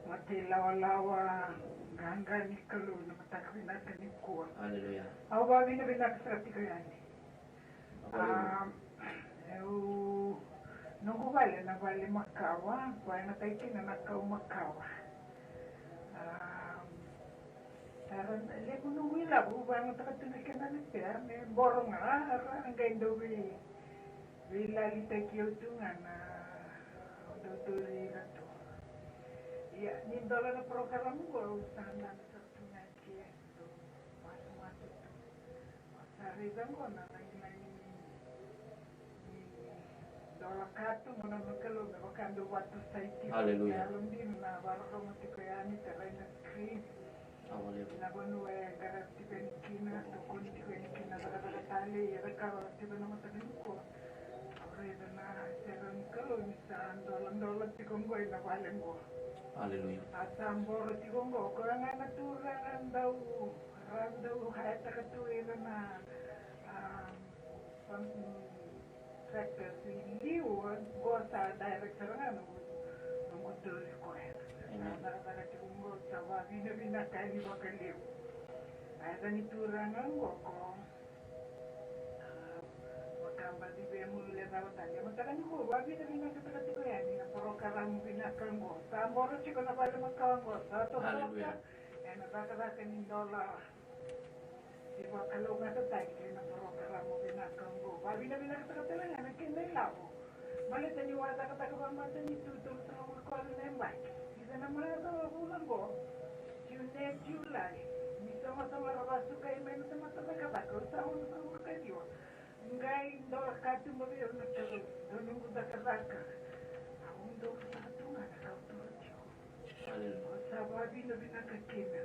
matai lawalawa qaqa ni Kalou na mataka vinaka nikua. Aleluya. Au vakavinavinaka saka tiko yani. A, au, noqu vale na vale makawa, vakayagataki kina na kau makawa. A, era levu noqu ilavo, vakayagataka tu na kena letea, me boro ga, era qai dau vei, veilalitaki au tu ga na, dau tauri ira tu. Ia, ni dola na program qo, au sa dana sara tu ga. Ke dau masumasu tu. Sa raica qo na lailai ni, ni dola katuba na Kalou me vaka dau vatusai tiko. Aleluya. Yalo dina na vakarorogo tiko yani, tarai na screen. Aleluya. Na vanua e qaravi tiko yani kina, tukuni tiko yani kina, cakacaka tale, ia cakava tiko na mataka nikua. Au raica na sere ni Kalou ni sa doladola tiko qo ena vale qo. Aleluya. A sa boro tiko qo, koya ga na turaga dau, ra dau haetaka tu ira na, a, contractors i liu, qo sa director ga noqu, noqu tauri koya. Sa cakacaka tiko qo, sa vakavinavinaka yani vakalevu. A yaca ni turaga qo ko A, vakabaci vei mulu le cava tale. Mataka nikua, vakavinavinakataka tiko yani na parokaramu vinaka oqo. Sa boro tiko na vale makawa oqo, sa totoka. Aleluya. Ena cakacaka ni dola. Sa vakalougatataki ena parokaramu vinaka oqo. Vakavinavinakataka tale ga na kena ilavo. Baleta niu a cakacaka vakamatanitu tolusagavulu ka walu na yabaki. Isa na macawa vula oqo, June, July, ni soqosoqo ra vakasukai mai na tamata cakacaka, au sa onosagavulu ka ciwa. Qai dola katuba vei au na Kalou, dua noqu cakacaka. Au dau cakacaka tu ga na ka au toro tiko. Aleluya. Au sa vakavinavinaka kina.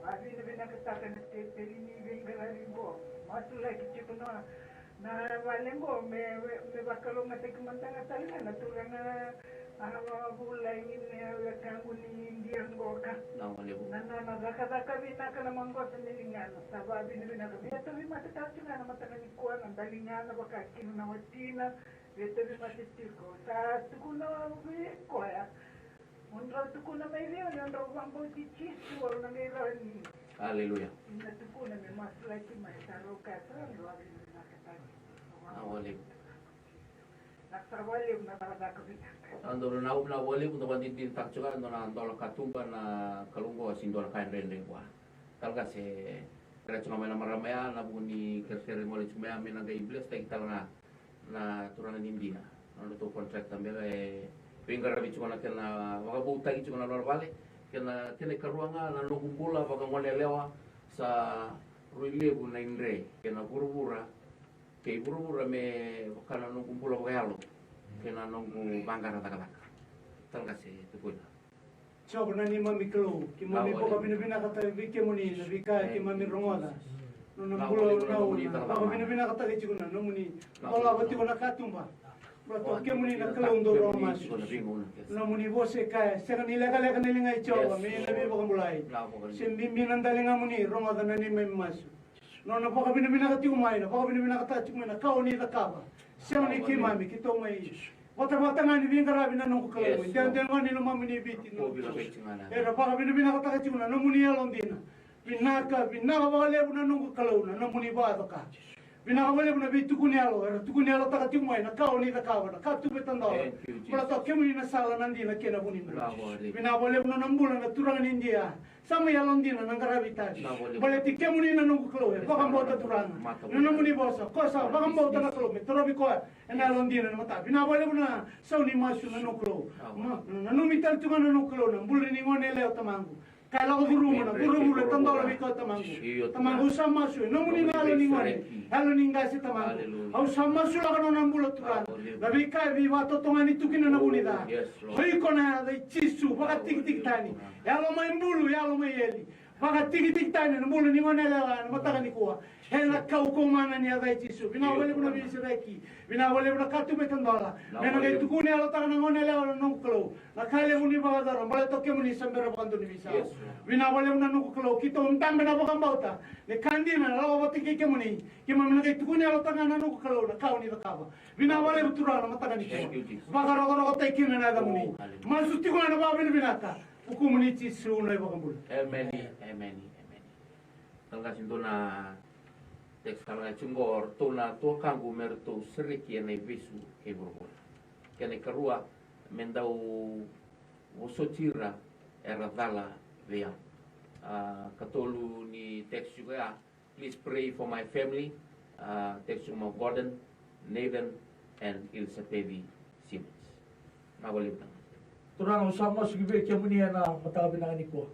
Vakavinavinakataka na tepeli ni veiqaravi qo. Masulaki tiko na, na vale qo me, me, me vakalougatataki mada ga tale ga na turaga, a, vakavulagi na wekaqu ni Idia qo ka. Na nona cakacaka vinaka na maqosa ni ligana. Sa vakavinavinaka. Via tauvimate tale tiko ga na mataka nikua na daligana vaka kina na watina. Via tauvimate tiko. Sa tukuna vei koya. Mo drau tukuna mai vei au ni drau vakabauti Jisu, au na qai rawa ni. Aleluya. Ni na tukuna me masulaki mai, sa rau kaya sa rau vinakataki. Au aleluya. Na sa vakalevu na cakacaka vinaka. Sa donu na au na vakalevu, na vakadinadinataka tiko ga na dola katuba na Kalou qo, sega ni dola ka dredre vua. Tale ga se kere tiko ga mai na marama ya, na vuku ni kerekere gole tiko mai ya, me na qai bless taki tale ga na turaga ni Idia, na nodratou contractor, me e veiqaravi tiko na kena vakavoutaki tiko na nona vale. Kena, kena ikarua ga na noqu bula vakagoneyalewa, sa rui levu na idre kei na vuravura, kei vuravura me vaka na noqu bula vakayalo kei na noqu vaqara cakacaka. Tale ga se tukuna. Jiova na neimami Kalou, keimami vakavinavinakataka vei kemuni na veika keimami rogoca. Nona bula na, na, na vakavinavinakataka tiko na nomuni dolava tiko na katuba. Baleta o kemuni na Kalou dau rogo masu. Nomuni vosa e kaya, sega ni lekaleka na liga i Jiova me na veivakabulai, se bibi na daligamuni rogoca na neimami masu. Nona vakavinavinaka tiko mai, na vakavinavinakataka tiko mai na ka o ni cakava. Sega ni keimami, keitou mai vatavata ga ni veiqaravi na noqu Kalou. Yes, Lord. Degani lomamuni i Viti na noqu Kalou. Era vakavinavinakataka tiko na nomuni yalodina. Vinaka, vinaka vakalevu na noqu Kalou na nomuni vakacoka. Vinaka vakalevu na veitukuni yalo era tukuni yalotaka tiko mai na ka o ni cakava, na ka tu vei tadola. Thank you, Jesus. Baleta o kemuni na sala, na dina kei na vu ni bula. Vinaka vakalevu. Vinaka vakalevu na nona bula na turaga ni Idia. Sa mai yalodina na qaravi tavi. Vinaka vakalevu. Baleti kemuni na noqu Kalou e vakabauta turaga na nomuni vosa. Ko sa vakabauta na Kalou me torovi koya ena yalodina na mata. Vinaka vakalevu na sau ni masu na noqu Kalou. Ma, nanumi tale tu ga na noqu Kalou na bula ni gone yalewa tamaqu. Ka lako curuma na vuravura e tadola vei koya tamaqu. Tamaqu, au sa masu e nomuni na yalo ni gone, yalo ni qase tamaqu. Au sa masulaka nona bula turaga. Na veika e veivakatotogani tu kina na vu ni ca. O iko na yaca i Jisu, vakatikitiki tani. Yalo mai bulu, yalo mai eli. Vakatikitiki tani na bula ni gone yalewa ena mataka nikua. Ena kaukaumana ni yaca i Jisu. Vinaka vakalevu na veisereki. Vinaka vakalevu na ka tu vei tadola. Me na qai tukuni yalotaka na gone yalewa na noqu Kalou. Na ka levu ni vakayacora baleta o kemuni sa bera vakadua ni veisau. Vinaka vakalevu na noqu Kalou, keitou dabe na vakabauta. Ni ka dina na lako vata kei kemuni. Keimami na qai tukuni yalotaka na noqu Kalou na ka o ni cakava. Vinaka vakalevu turaga na mataka nikua. Vakarokorokotaki kina na yacamuni. Masu tiko ena vakavinavinaka. Vukumuni Jisu na iVakabula. Emeni, emeni, emeni. Talatala qase, dua na text ka laga tiko qo, o ratou na tuakaqu me ratou sereki ena ivesu kei vuravura. Kena ikarua, me dau vosoti ira era cala vei au. A, katolu ni text tiko ya, please pray for my family. A, text tiko mai o Gordon, Nathan and Elizabeth Simmons. Na vakalevu turaga. Turaga, au sa masu ki vei kemuni ena mataka vinaka nikua.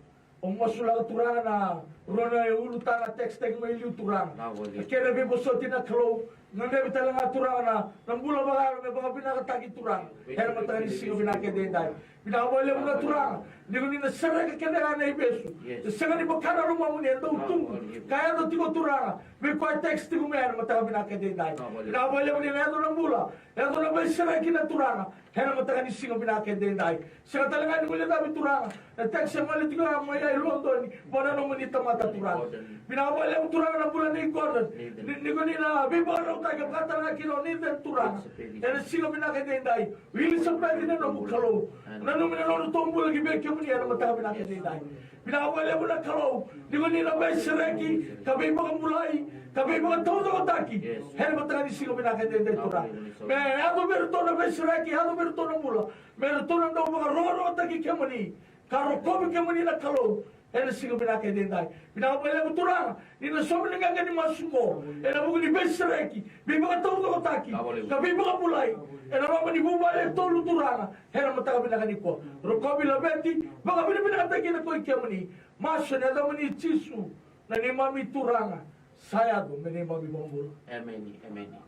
Au masulaka turaga na rua na ulutaga text taki mai liu turaga. Na vakalevu. Kena veivosoti na Kalou, na nevi tale ga turaga na, na bula vakayalo me vakavinakataki turaga. Ena mataka ni siga vinaka edaidai. Vinaka vakalevu na turaga, ni ko ni na sereka kece ga na ivesu. Yes. E sega ni vaka na lomamuni e dau tubu. Ka yaco tiko turaga. Vei koya text tiko mai ena mataka vinaka edaidai. Vinaka vakalevu ni na yaco na bula. Yaco na veisereki na turaga. Ena mataka ni siga vinaka edaidai. Sega tale ga ni guilecavi turaga. Na text e gole tiko ga mai ya i Lodoni. Vua na nomuni tamata turaga. Vinaka vakalevu turaga na bula nei Gordon. Ni, ni ko ni na veivakarautaki vaka tale ga kina o Nathan turaga. Ena siga vinaka edaidai. Elizabeth na noqu Kalou. Nanumi na nodratou bula ki vei kemuni ena mataka vinaka edaidai. Vinaka vakalevu na Kalou, ni ko ni na veisereki, ka veivakabulai, ka veivakataucokotaki. Ena mataka ni siga vinaka edaidai turaga. Me yaco vei iratou na veisereki, yaco vei iratou na bula. Me ratou na dau vakarokorokotaki kemuni, ka rokovi kemuni na Kalou. Ena siga vinaka edaidai. Vinaka vakalevu turaga, ni na sauma ni qaqa ni masu qo. Ena vuku ni veisereki, veivakataucokotaki, ka veivakabulai. Ena loma ni vuvale e tolu turaga. Ena mataka vinaka nikua. Rokovi, laveti, vakavinavinakataki kina ko i kemuni. Masu ena yacamuni Jisu, na neimami turaga. Sa yaco me neimami vakabula. Emeni, emeni,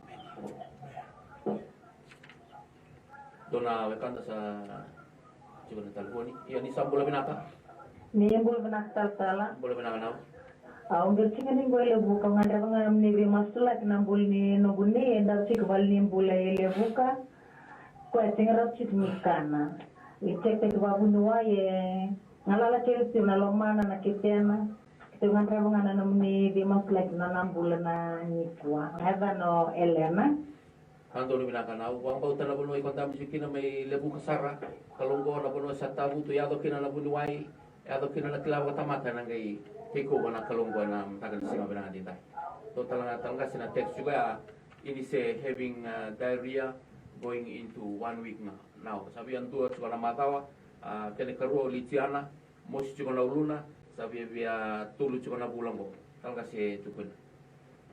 emeni. Dua na wekada sa tiko na talevoni. Io, ni sa bula vinaka. Ni bula vinaka talatala. Bula vinaka nau. Au bera tiko ni qo e Levuka, au gadreva ga ni veimasulaki na bula ni noqu nei e dau tiko vale ni bula e Levuka. Koya e tiko ga e Rabu tiko ni kana. E tiko vavuniwai e galala kece tiko na lomana na ketena. Keitou gadreva ga na nomuni veimasulaki na nona bula na nikua. Na yacana o Elena. Ka donu vinaka nau, vakabauta na vanua i Kodama tiko kina mai Levuka sara, Kalou qo na vanua sa tavutu, yaco kina na vuniwai, yaco kina na kila vakatamata ena qai take over na Kalou qo ena mataka ni siga vinaka edaidai. Dua tale ga talatala qase na text tiko ya, Inise having, uh, diarrhea going into one week now. Sa via dua tiko na macawa, uh, kena ikarua o Litiana, mosi tiko na uluna, sa via via tolu tiko na vula qo. Talatala qase tukuna.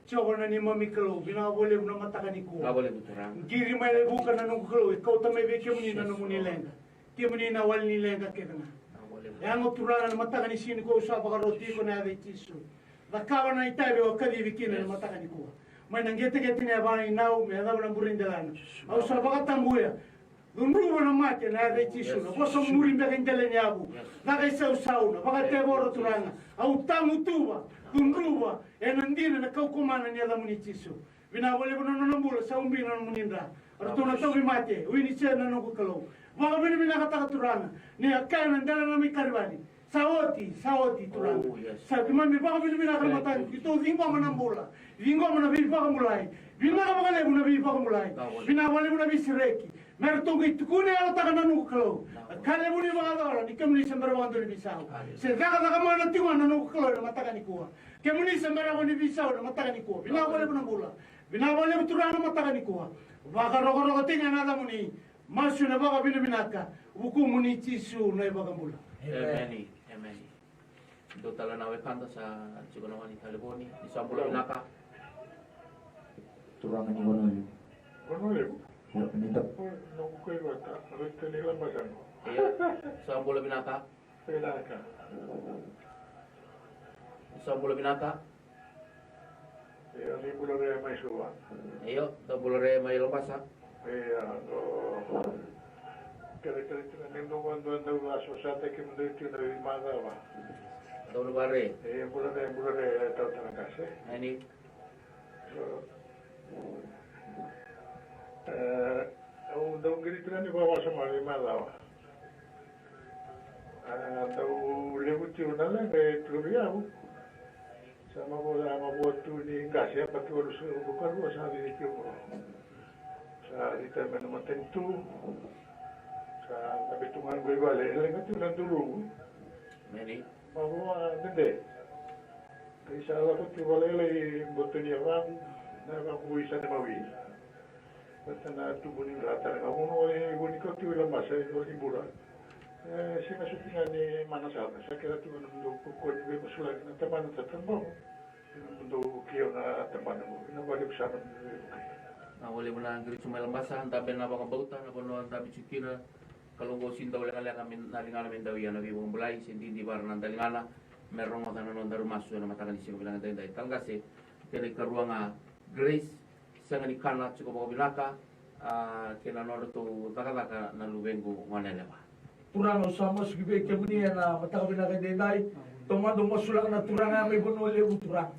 Jiova na neimami Kalou, vinaka vakalevu na mataka nikua. Vinaka vakalevu turaga. Qiri mai Levuka na noqu Kalou, e kauta mai vei kemuni na nomuni leqa. Kemuni na wali ni leqa kece ga. Vinaka vakalevu. Yago turaga na mataka ni siga nikua au sa vakaroti iko ena yaca i Jisu. Cakava na itavi o kacivi kina ena mataka nikua. Mai na qeteqete ni yavana, inau me yacova na bure ni delana. Au sa vakatabuya. Cudruva na mate ena yaca i Jisu, na vosa muri beka i dela ni yavu. Caka isausau, na vakatevoro turaga. Au tagutuva, cudruva, ena dina na kaukaumana ni yacamuni Jisu. Vinaka vakalevu na nona bula, sa ubi na nomuni dra. Ratou na tauvimate, o Inisea na noqu Kalou. Vakavinavinakataka Turaga, ni a kaya na dela na mai karivani. Sa oti, sa oti Turaga. Oh, yes. Sa keimami vakavinavinaka na mataka ni keitou ciqoma na bula. Ciqoma na veivakabulai. Vinaka vakalevu na veivakabulai. Vinaka vakalevu na veisereki. Me ratou qai tukuna e yalataka na noqu Kalou. Na ka levu ni vakacala ni kemuni se bera vakadua ni veisau. Se cakacaka mana tiko ga na noqu Kalou ena mataka nikua. Kemuni se bera vakadua ni veisau ena mataka nikua. Vinaka vakalevu na bula. Vinaka vakalevu Turaga na mataka nikua. Vakarokoroko tiko ga na yacamuni. Masu ena vakavinavinaka. Vukumuni Jisu na iVakabula. Emeni. Emeni. Dua tale na wekada sa tiko na wani talevoni. Ni sa bula vinaka. Turaga ni Vanua Levu. Vanua Levu? Io, ni da. Oi, noqu kaivata, Rita ni Labasa qo. Io, sa bula vinaka. Vinaka. Ni sa bula vinaka. Io, ni bula re mai Suva. Io, da bula re mai Labasa. Io, o. Kerekere tiko ni dua dua dau laso sa teki mo dui tiko na veimacawa. Dau na vare. Io, bula re, bula re, tau tana kase. Ani. E, au dau qiri tiko ni vakawasoma veimacawa. A, dau levu tiko na leqa e tiko vei au. Sa mavoa, sa mavoa tu ni qase, yabaki walusagavulu ka rua sa cici tiko. Sa cita mai na matanitu. Sa dabe tu ga qo i vale, e leqa tiko na duru. Mavoa dede. Kai sa lako tu valailai boto ni yavavu, na yavavu i Sanemawi. Vata na tubu ni dra tale ga, vunautaka e vunikau tu i Labasa, e vunikau tu i Bura. E sega soti ga ni mana sara, sa kila tu ga na nomudou kaukaua ni veimasulaki na tabana tatabau. Ena nomudou kio na tabana qo, vinaka vakalevu sara na nomudou veivuke. Vinaka vakalevu na qiri tu mai Labasa, dabe na vakabauta, na vanua dabe tiko kina. Kalou qo sega ni dau lekaleka me na ligana me dau ia na veivakabulai, se didivara na daligana. Me rogoca na nodaru masu ena mataka ni siga vinaka edaidai. Talatala qase, kena ikarua ga Grace, sega ni kana tiko vakavinaka, a, kei na nodratou cakacaka na luvequ gone yalewa. Turaga, au sa masu ki vei kemuni ena mataka vinaka edaidai. Taumada au masulaka na turaga ya mai Vanua Levu, Turaga.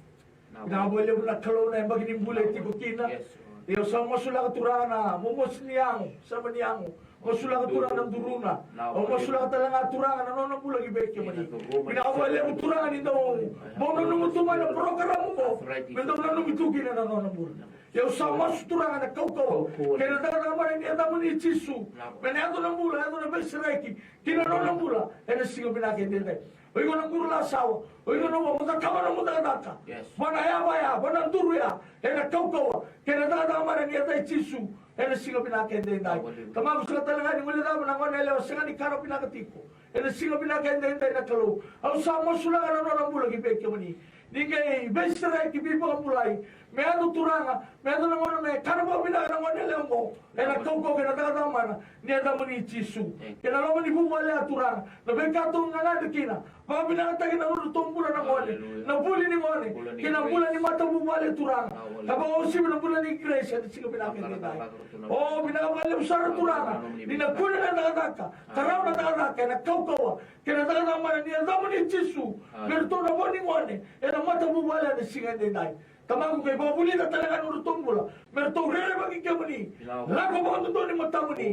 Vinaka vakalevu na Kalou na yabaki ni bula e tiko kina. Yes, Lord. Ia au sa masulaka Turaga na momosi ni yago, sema ni yago. Masulaka Turaga na duruna. Au masulaka tale ga Turaga na nona bula ki vei kemuni. Vinaka vakalevu Turaga ni dau bau nanuma tu mai na porokaramu qo. Me dau nanumi tu kina na nona bula. Ia au sa masu Turaga na kaukauwa kei na cakacaka mana ni yacamuni Jisu. Me na yaco na bula, yaco na veisereki ki na nona bula ena siga vinaka edaidai. O iko na quru lasawa, o iko na ua, mo cakava na nomu cakacaka. Yes. Vua na yava ya, vua na duru ya, ena kaukauwa kei na cakacaka mana ni yaca i Jisu ena siga vinaka edaidai. Tamaqu, sega tale ga ni guilecava na gone yalewa sega ni kana vinaka tiko. Ena siga vinaka edaidai na Kalou, au sa masulaka na nona bula ki vei kemuni. Ni qai veisereki, veivakabulai, me yaco Turaga, me yaco na gauna me kana vakavinaka na gone yalewa oqo. Ena kaukauwa kei na cakacaka mana ni yacamuni Jisu. Kei na loma ni vuvale ya Turaga, na veika tou gagadre kina, vakavinakataki na nodratou bula na gone, na vuli ni gone kei na bula ni matavuvale Turaga. Ka vakauasivi na bula ni Grace ena siga vinaka edaidai. O, vinaka vakalevu sara Turaga ni na kune na cakacaka, ka rawa na cakacaka ena kaukauwa kei na cakacaka mana ni yacamuni Jisu. Me ratou na vo ni gone ena matavuvale ena siga edaidai. Tamaqu, qai vakavulica tale ga na nodratou bula me ratou rerevaki kemuni, lako vakadodonu i matamuni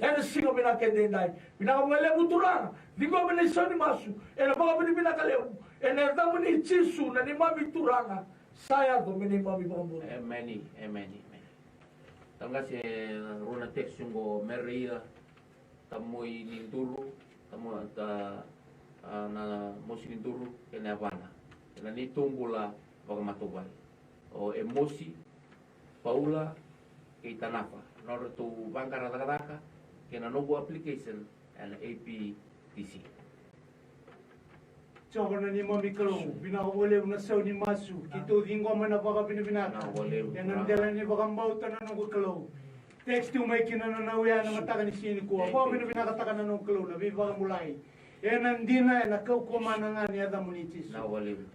ena siga vinaka edaidai. Vinaka vakalevu Turaga, ciqomi na isau ni masu ena vakavinavinaka levu ena yacamuni Jisu na neimami Turaga. Sa yaco me neimami vakabula. Emeni, emeni, emeni. Talatala qase, rua na text oqo, Mereia, Tamoi ni Duru, Tamo, ta, a, na Mosi ni Duru kei na yavana. Ena neitou bula vakamatavuvale. O Emosi, Paula kei Tanafa, nodratou vaqara cakacaka kei na noqu application ena A P T C. Jiova na neimami Kalou, vinaka vakalevu na sau ni masu, keitou ciqoma ena vakavinavinaka. Ena dela ni vakabauta na noqu Kalou. Text tu mai kina na nona uya ena mataka ni siga nikua. Vakavinavinakataka na noqu Kalou na veivakabulai. Ena dina, ena kaukauwa mana ga ni yacamuni Jisu.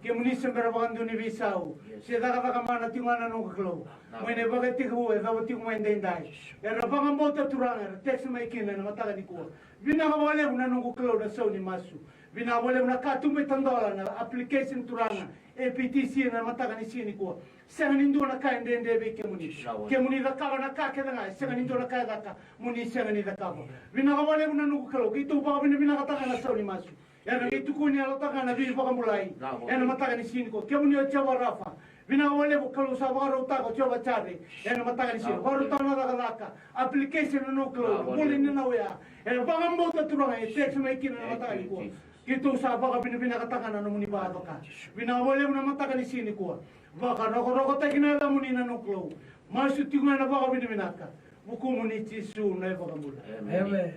Kemuni se bera vakadua ni veisau. Se cakacaka mana tiko ga na noqu Kalou. Mai na ivakatekivu e cava tiko mai edaidai. Era vakabauta Turaga, era text mai kina ena mataka nikua. Vinaka vakalevu na noqu Kalou na sau ni masu. Vinaka vakalevu na ka tu mai tadola na application, Turaga, A P T C na mataka ni siga nikua. Sega ni dua na ka e dredre vei kemuni. Kemuni cakava na ka kece ga, sega ni dua na ka e caka mo ni sega ni cakava. Vinaka vakalevu na noqu Kalou, keitou vakavinavinakataka na sau ni masu. Ena qai tukuni yalotaka na veivakabulai ena mataka ni siga nikua. Kemuni o Jiova Rafa, vinaka vakalevu Kalou, sa vakarautaka o Jiova Jire ena mataka ni siga. Vakarautaka na cakacaka, application na noqu Kalou, na bula ni na uya. Ena vakabauta, Turaga, e text mai kina na mataka nikua. Keitou sa vakavinavinakataka na nomuni vakatoka. Vinaka vakalevu na mataka ni siga nikua. Vakarokorokotaki na yacamuni na noqu Kalou. Masu tiko ena vakavinavinaka. Vukumuni Jisu na iVakabula. Emeni. Emeni. Emeni.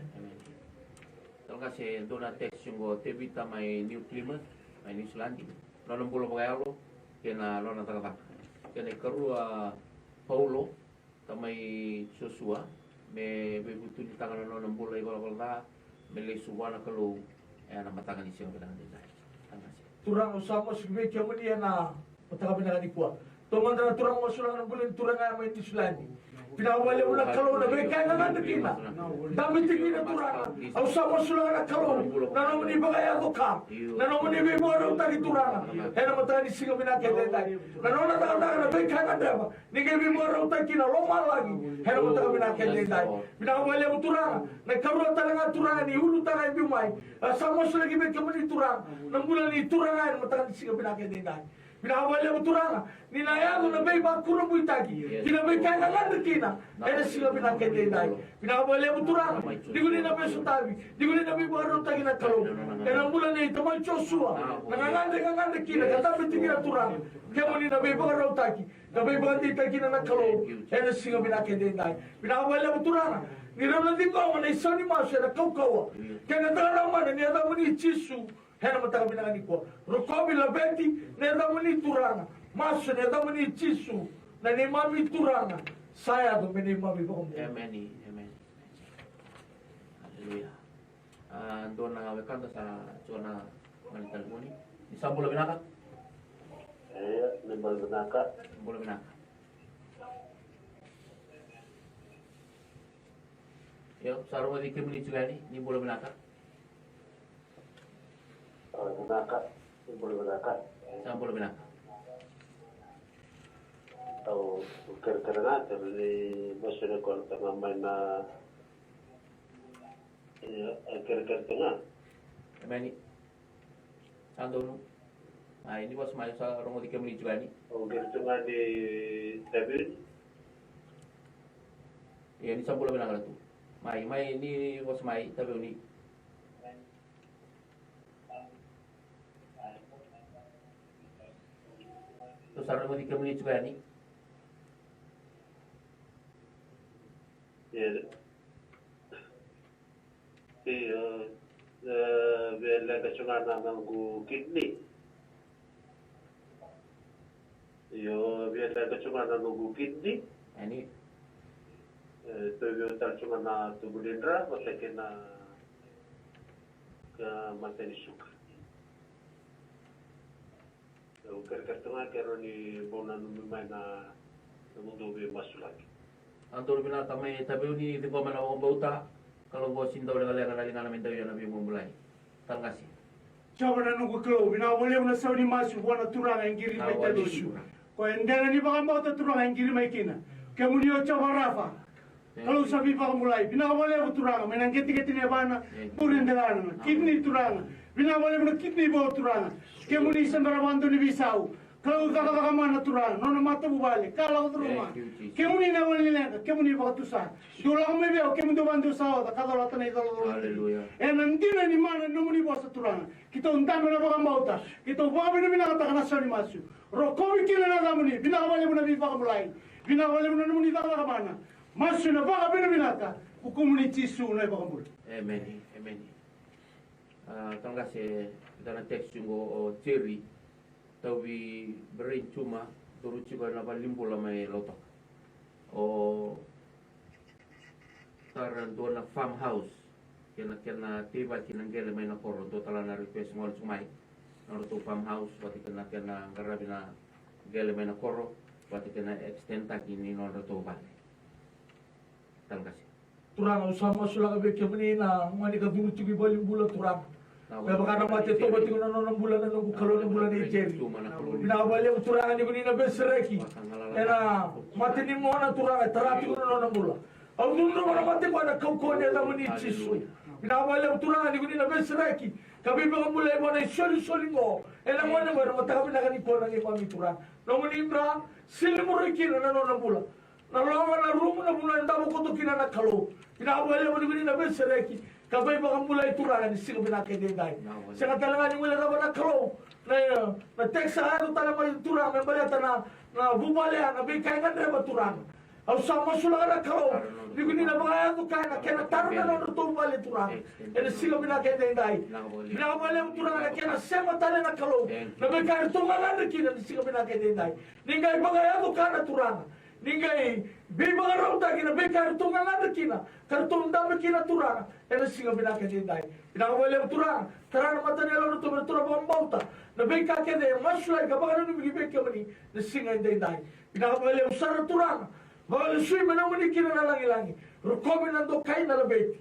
Taloqase, dua na text qo, Tevita mai New Plymouth, mai New Zealand. Nona bula vakayalo kei na nona cakacaka. Kei na ikarua, Paulo, tamai Josua, me veivutunitaka na nona bula ivalavala ca, me lesu vua na Kalou ena mataka ni siga vinaka edaidai. Taloqase. Turaga, au sa masu vei kemuni ena mataka vinaka nikua. Taumada na Turaga, masulaka na bula ni turaga ya mai Niusiladi. Vinaka vakalevu na Kalou na veika e gagadre kina. Dabe tiko kina Turaga. Au sa masulaka na Kalou na nomuni vakayaco ka, na nomuni veivakarautaki Turaga ena mataka ni siga vinaka edaidai. Na nona cakacaka na veika e gadreva, ni qai veivakarautaki kina lomalagi ena mataka vinaka edaidai. Vinaka vakalevu Turaga, na ikarua tale ga Turaga ni ulutaga e biu mai. A sa masulaki vei kemuni Turaga na bula ni turaga ena mataka ni siga vinaka edaidai. Vinaka vakalevu Turaga, ni na yaco na veivakurabuitaki ki na veika e gagadre kina ena siga vinaka edaidai. Vinaka vakalevu Turaga, ni ko ni na veisotavi, ni ko ni na veivakarautaki na Kalou ena bula nei tamai Josua, na gagadre gagadre kina ka dabe tiko kina Turaga. Kemuni na veivakarautaki, na veivakadeitaki kina na Kalou ena siga vinaka edaidai. Vinaka vakalevu Turaga, ni rau na ciqoma na isau ni masu ena kaukauwa kei na cakacaka mana ni yacamuni Jisu. Ena mataka vinaka nikua, rokovi, laveti na yacamuni Turaga. Masu ena yacamuni Jisu, na neimami Turaga, sa yaco me neimami Vakabula. Emeni, emeni. Aleluya. A, dua na wekada sa tiko na mani talevoni. Ni sa bula vinaka. Ia, ni bula vinaka. Bula vinaka. Io, sa rogoci kemuni tiko yani, ni bula vinaka. Bula vinaka. Sa bula vinaka. Au kerekere ga, kerekere ni masu ni kona tama mai na, e, kerekere tu ga. Emeni. Sa donu. Ai, ni vosa mai, sa rogoci kemuni tiko yani. Au kerekere tu ga ni Tavini. Ia, ni sa bula vinaka tu. Mai, mai, ni vosa mai, Tavini. Tou sa rogoci kemuni tiko yani. Io. Io, e, via leqa tiko ga na noqu kidney. Io, via leqa tiko ga na noqu kidney. Eni. E, tou via tale tiko ga na tubu ni dra, vata kei na, ka mata ni suka. Au kerekere tu ga ke rawa ni bau nanumi mai na nomudou veimasulaki. A donu vinaka mai Taveu ni ciqoma na vakabauta. Kalou qo sega ni dau leqaleqa na ligana me dau ia na veibulai. Taloqase. Jiova na noqu Kalou, vinaka vakalevu na sau ni masu vua na turaga e qiri mai Taveu. Ko e dela ni vakabauta turaga e qiri mai kina. Kemuni o Jiova Rafa. Kalou sa veivakabulai. Vinaka vakalevu turaga mai na qeteqete ni yavana, bure delana, kidney turaga. Vinaka vakalevu na kidney vou turaga. Kemuni sa dau vakadonui veisau. Kalou cakacaka mana turaga, nona matavuvale, ka lako curuma. Kemuni na wali ni leqa, kemuni vakatusa. Dou lako mai vei au, kemudou vakadua sa oca, ka colata na icolacola. Ena dina ni mana ni nomuni vosa turaga. Keitou dabe na vakabauta, keitou vakavinavinakataka na sau ni masu. Rokovi kina na yacamuni, vinaka vakalevu na veivakabulai. Vinaka vakalevu na nomuni cakacaka mana. Masu ena vakavinavinaka, vukumuni Jisu na iVakabula. Emeni, emeni. A, taloqase, ena text qo o Jerry, tauvi brain tumor, curu tiko ena valenibula mai Lautoka. O tara dua na farmhouse, kei na kena teivaki na qele mai na koro, dua tale na request gole tiko mai. Nodratou farmhouse, vata kei na kena qaravi na qele mai na koro, vata kei na extend taki ni nodratou vale. Taloqase. Turaga, au sa masulaka vei kemuni na gone ka curu tiko i valenibula, turaga. Me vaka na mate e toba tiko na nona bula na noqu Kalou, na bula nei Jeri. Vinaka vakalevu Turaga ni ko ni na veisereki ena mata ni mona Turaga, e tara tiko na nona bula. Au cudruva na mate qo ena kaukauwa ni yacamuni Jisu. Vinaka vakalevu Turaga ni ko ni na veisereki ka veivakabulai vua na isolisoli qo ena gauna qo, ena mataka vinaka nikua na neimami Turaga. Nomuni dra, sili muri kina na nona bula. Na loma, na rumu, na vanua e davo koto kina na Kalou. Vinaka vakalevu ni ko ni na veisereki ka veivakabulai Turaga ni siga vinaka edaidai. Sega tale ga ni guilecava na Kalou na, na text sa yaco tale mai Turaga me baleta na, na vuvale ya, na veika e gadreva Turaga. Au sa masulaka na Kalou ni ko ni na vakayaco kaya na kena taro na nodratou vale Turaga ena siga vinaka edaidai. Vinaka vakalevu Turaga na kena sema tale na Kalou na veika eratou gagadre kina na siga vinaka edaidai. Ni qai vakayaco ka na Turaga. Ni qai veivakarautaki na veika eratou gagadre kina ka ratou dabe kina Turaga ena siga vinaka edaidai. Vinaka vakalevu Turaga, tara na mata ni yalodratou me ratou na vakabauta na veika kece e masulaki ka vakananumi ki vei kemuni na siga edaidai. Vinaka vakalevu sara Turaga, vakalesui me nomuni kina na lagilagi. Rokovi na dokai na laveti.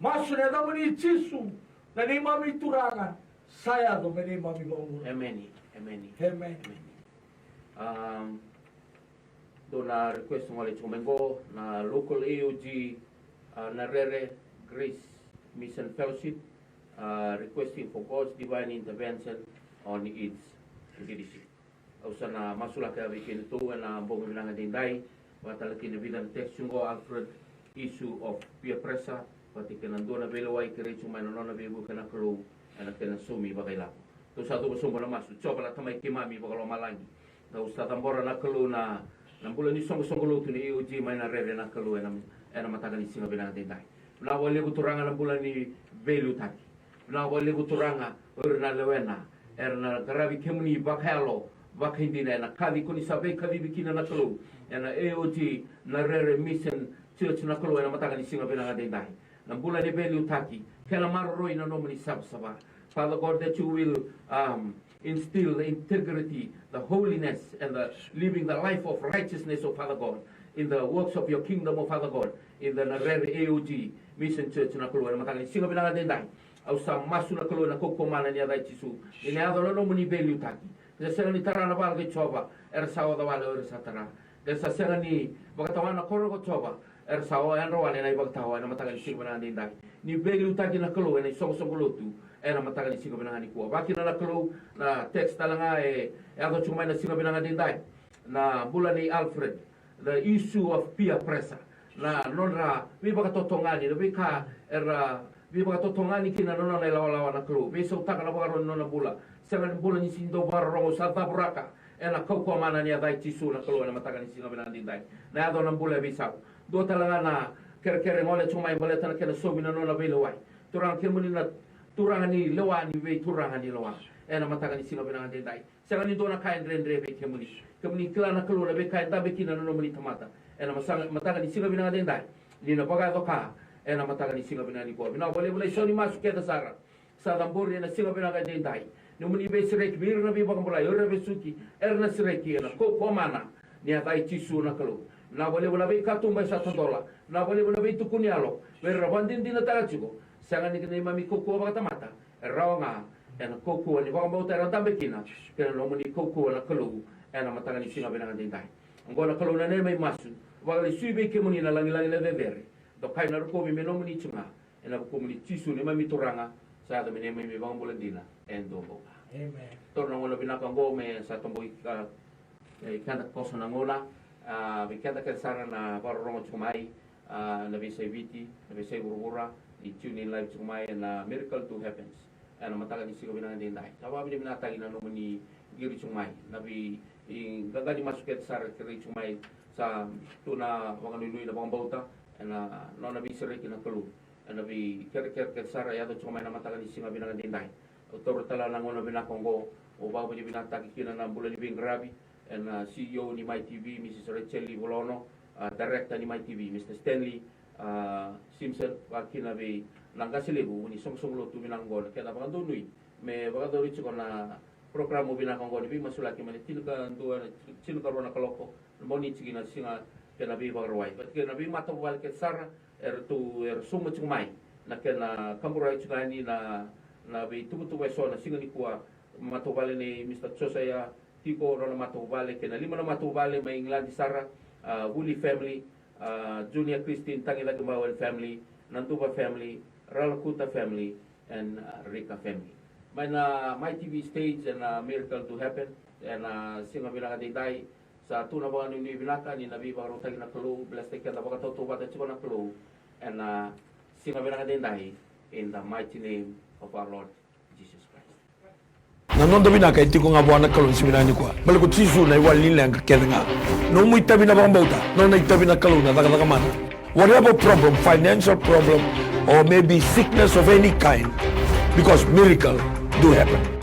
Masu ena yacamuni Jisu na neimami Turaga, sa yaco me neimami vakabula. Emeni. Emeni. Emeni. Emeni. Um, dua na request gole tiko mai qo, na local A O G, uh, Narere Grace Mission Fellowship, uh, requesting for God's divine intervention on its leadership. Au sa na masulaka vei kedatou ena bogi vinaka edaidai, vakatale kina vica na text qo, Alfred, issue of peer pressure, vata kei na dua na veilewai kerei tiko mai na nona veivuke na Kalou ena kena saumi vakailavo. Tou sa cuva sobu ena masu. Jiova na Tamai keimami vakalomalagi, dou sa cabora na Kalou na, na bula ni soqosoqo lotu ni A O G mai Narere na Kalou ena, ena mataka ni siga vinaka edaidai. Vinaka vakalevu Turaga na bula ni veiliutaki. Vinaka vakalevu Turaga o ira na lewena era na qaravi kemuni vakayalo, vakaidina ena kaci ko ni sa veikacivi kina na Kalou ena A O G Narere Mission Church na Kalou ena mataka ni siga vinaka edaidai. Na bula ni veiliutaki kei na maroroi na nomuni savasava. Father God, that you will, um, instill the integrity, the holiness, and the living the life of righteousness, O Father God, in the works of your kingdom, O Father God, in the Narere A O G Mission Church na Kalou ena mataka ni siga vinaka edaidai. Au sa masu na Kalou ena kaukauwa mana ni yaca i Jisu, ni na yaco na nomuni veiliutaki. Ni sa sega ni tara na vala kei Jiova era sa oca wale o ira sa tara. Ni sa sega ni vakatawa na koro ko Jiova era sa o yadra wale na ivakatawa ena mataka ni siga vinaka edaidai. Ni veiliutaki na Kalou ena isoqosoqo lotu ena mataka ni siga vinaka nikua. Vakakina na Kalou na text tale ga e yaco tiko mai na siga vinaka edaidai, na bula nei Alfred, the issue of peer pressure, na nodra veivakatotogani, na veika era veivakatotogani kina na nona ilawalawa na Kalou, veisautaka na vakarau ni nona bula. Sega ni bula ni sega ni dau vakarorogo, sa cavuraka ena kaukauwa mana ni yaca i Jisu na Kalou ena mataka ni siga vinaka edaidai. Na yaco na bula e veisau. Dua tale ga na kerekere gole tiko mai baleta na kena saumi na nona veilewai. Turaga kemuni na Turaga ni lewa ni veituraga ni lewa ena mataka ni siga vinaka edaidai. Sega ni dua na ka e dredre vei kemuni. Kemuni kila na Kalou na veika e dabe kina na nomuni tamata ena masa-, mataka ni siga vinaka edaidai. Ni na vakayaco ka ena mataka ni siga vinaka nikua. Vinaka vakalevu na isau ni masu kece sara sa cabori ena siga vinaka edaidai. Nomuni veisereki vei ira na veivakabulai, o ira na vesuki era na sereki ena kaukauwa mana ni yaca i Jisu na Kalou. Vinaka vakalevu na veikatuba e sa tadola. Vinaka vakalevu na veitukuni yalo vei ira na vakadinadinataka tiko. Sega ni neimami kaukauwa vakatamata, e rawa ga ena kaukauwa ni vakabauta era dabe kina kei na nomuni kaukauwa na Kalou ena mataka ni siga vinaka edaidai. Oqo na Kalou na neimami masu, vakalesui vei kemuni na lagilagi, na cecere, dokai, na rokovi me nomuni tiko ga, ena vukumuni Jisu neimami Turaga, sa yaco me neimami iVakabula dina e dua bau ga. Emeni. Taura na gauna vinaka oqo me sa tobo i, a, e, keda koso na gauna, a, vei keda kece sara na vakarorogo tiko mai, a, na veiyasai Viti, na veiyasai vuravura, ni tune in live tiko mai ena Miracle to Heavens ena mataka ni siga vinaka edaidai. Sa vakavinavinakataki na nomuni qiri tiko mai, na vei, i, qaqa ni masu kece sara kerei tiko mai. Sa tu na vakanuinui, na vakabauta ena nona veisereki na Kalou ena veikerekere kece sara e yaco tiko mai na mataka ni siga vinaka edaidai. Au taura tale na gauna vinaka oqo, au vakavinavinakataki kina na bula ni veiqaravi, ena, a, C E O ni Mai T V, Mrs Rachel Livolono, a, director ni Mai T V, Mr Stanley, a, Simpson, vakakina vei na qase levu ni soqosoqo lotu vinaka oqo, na kena vakadonui me vakayacori tiko na program vinaka oqo ni veimasulaki mai na tinikadua, tinikarua na kaloko na Moniti ki na Siga kei na Veivakarauwai. Vata kei na veimatavuvale kece sara eratou, era sauma tiko mai na kena kaburaki tiko yani na, na veituvatuva eso na siga nikua. Matavuvale nei Mr Josaia tiko, rau na matavuvale kei na lima na matavuvale mai Igiladi sara, a, Vuli family, a, Junior Christine Tagicakibau and family, Naduva family, Ralakuta family, and, a, Rika family. Mai na Mai TV stage, ena miracle do happen. Ena siga vinaka daidai, sa tu na vakanuinui vinaka ni na veivakarautaki na Kalou, blesstaki keda vakatautauvata tiko na Kalou. Ena siga vinaka daidai, in the mighty name of our Lord Jesus Christ. Na noda vinaka e tiko ga vua na Kalou ni siga vinaka nikua. Baleta ko Jisu na iwali ni leqa kece ga. Nomu itavi na vakabauta, nona itavi na Kalou na cakacaka mana. Whatever problem, financial problem, or maybe sickness of any kind, because miracle do happen.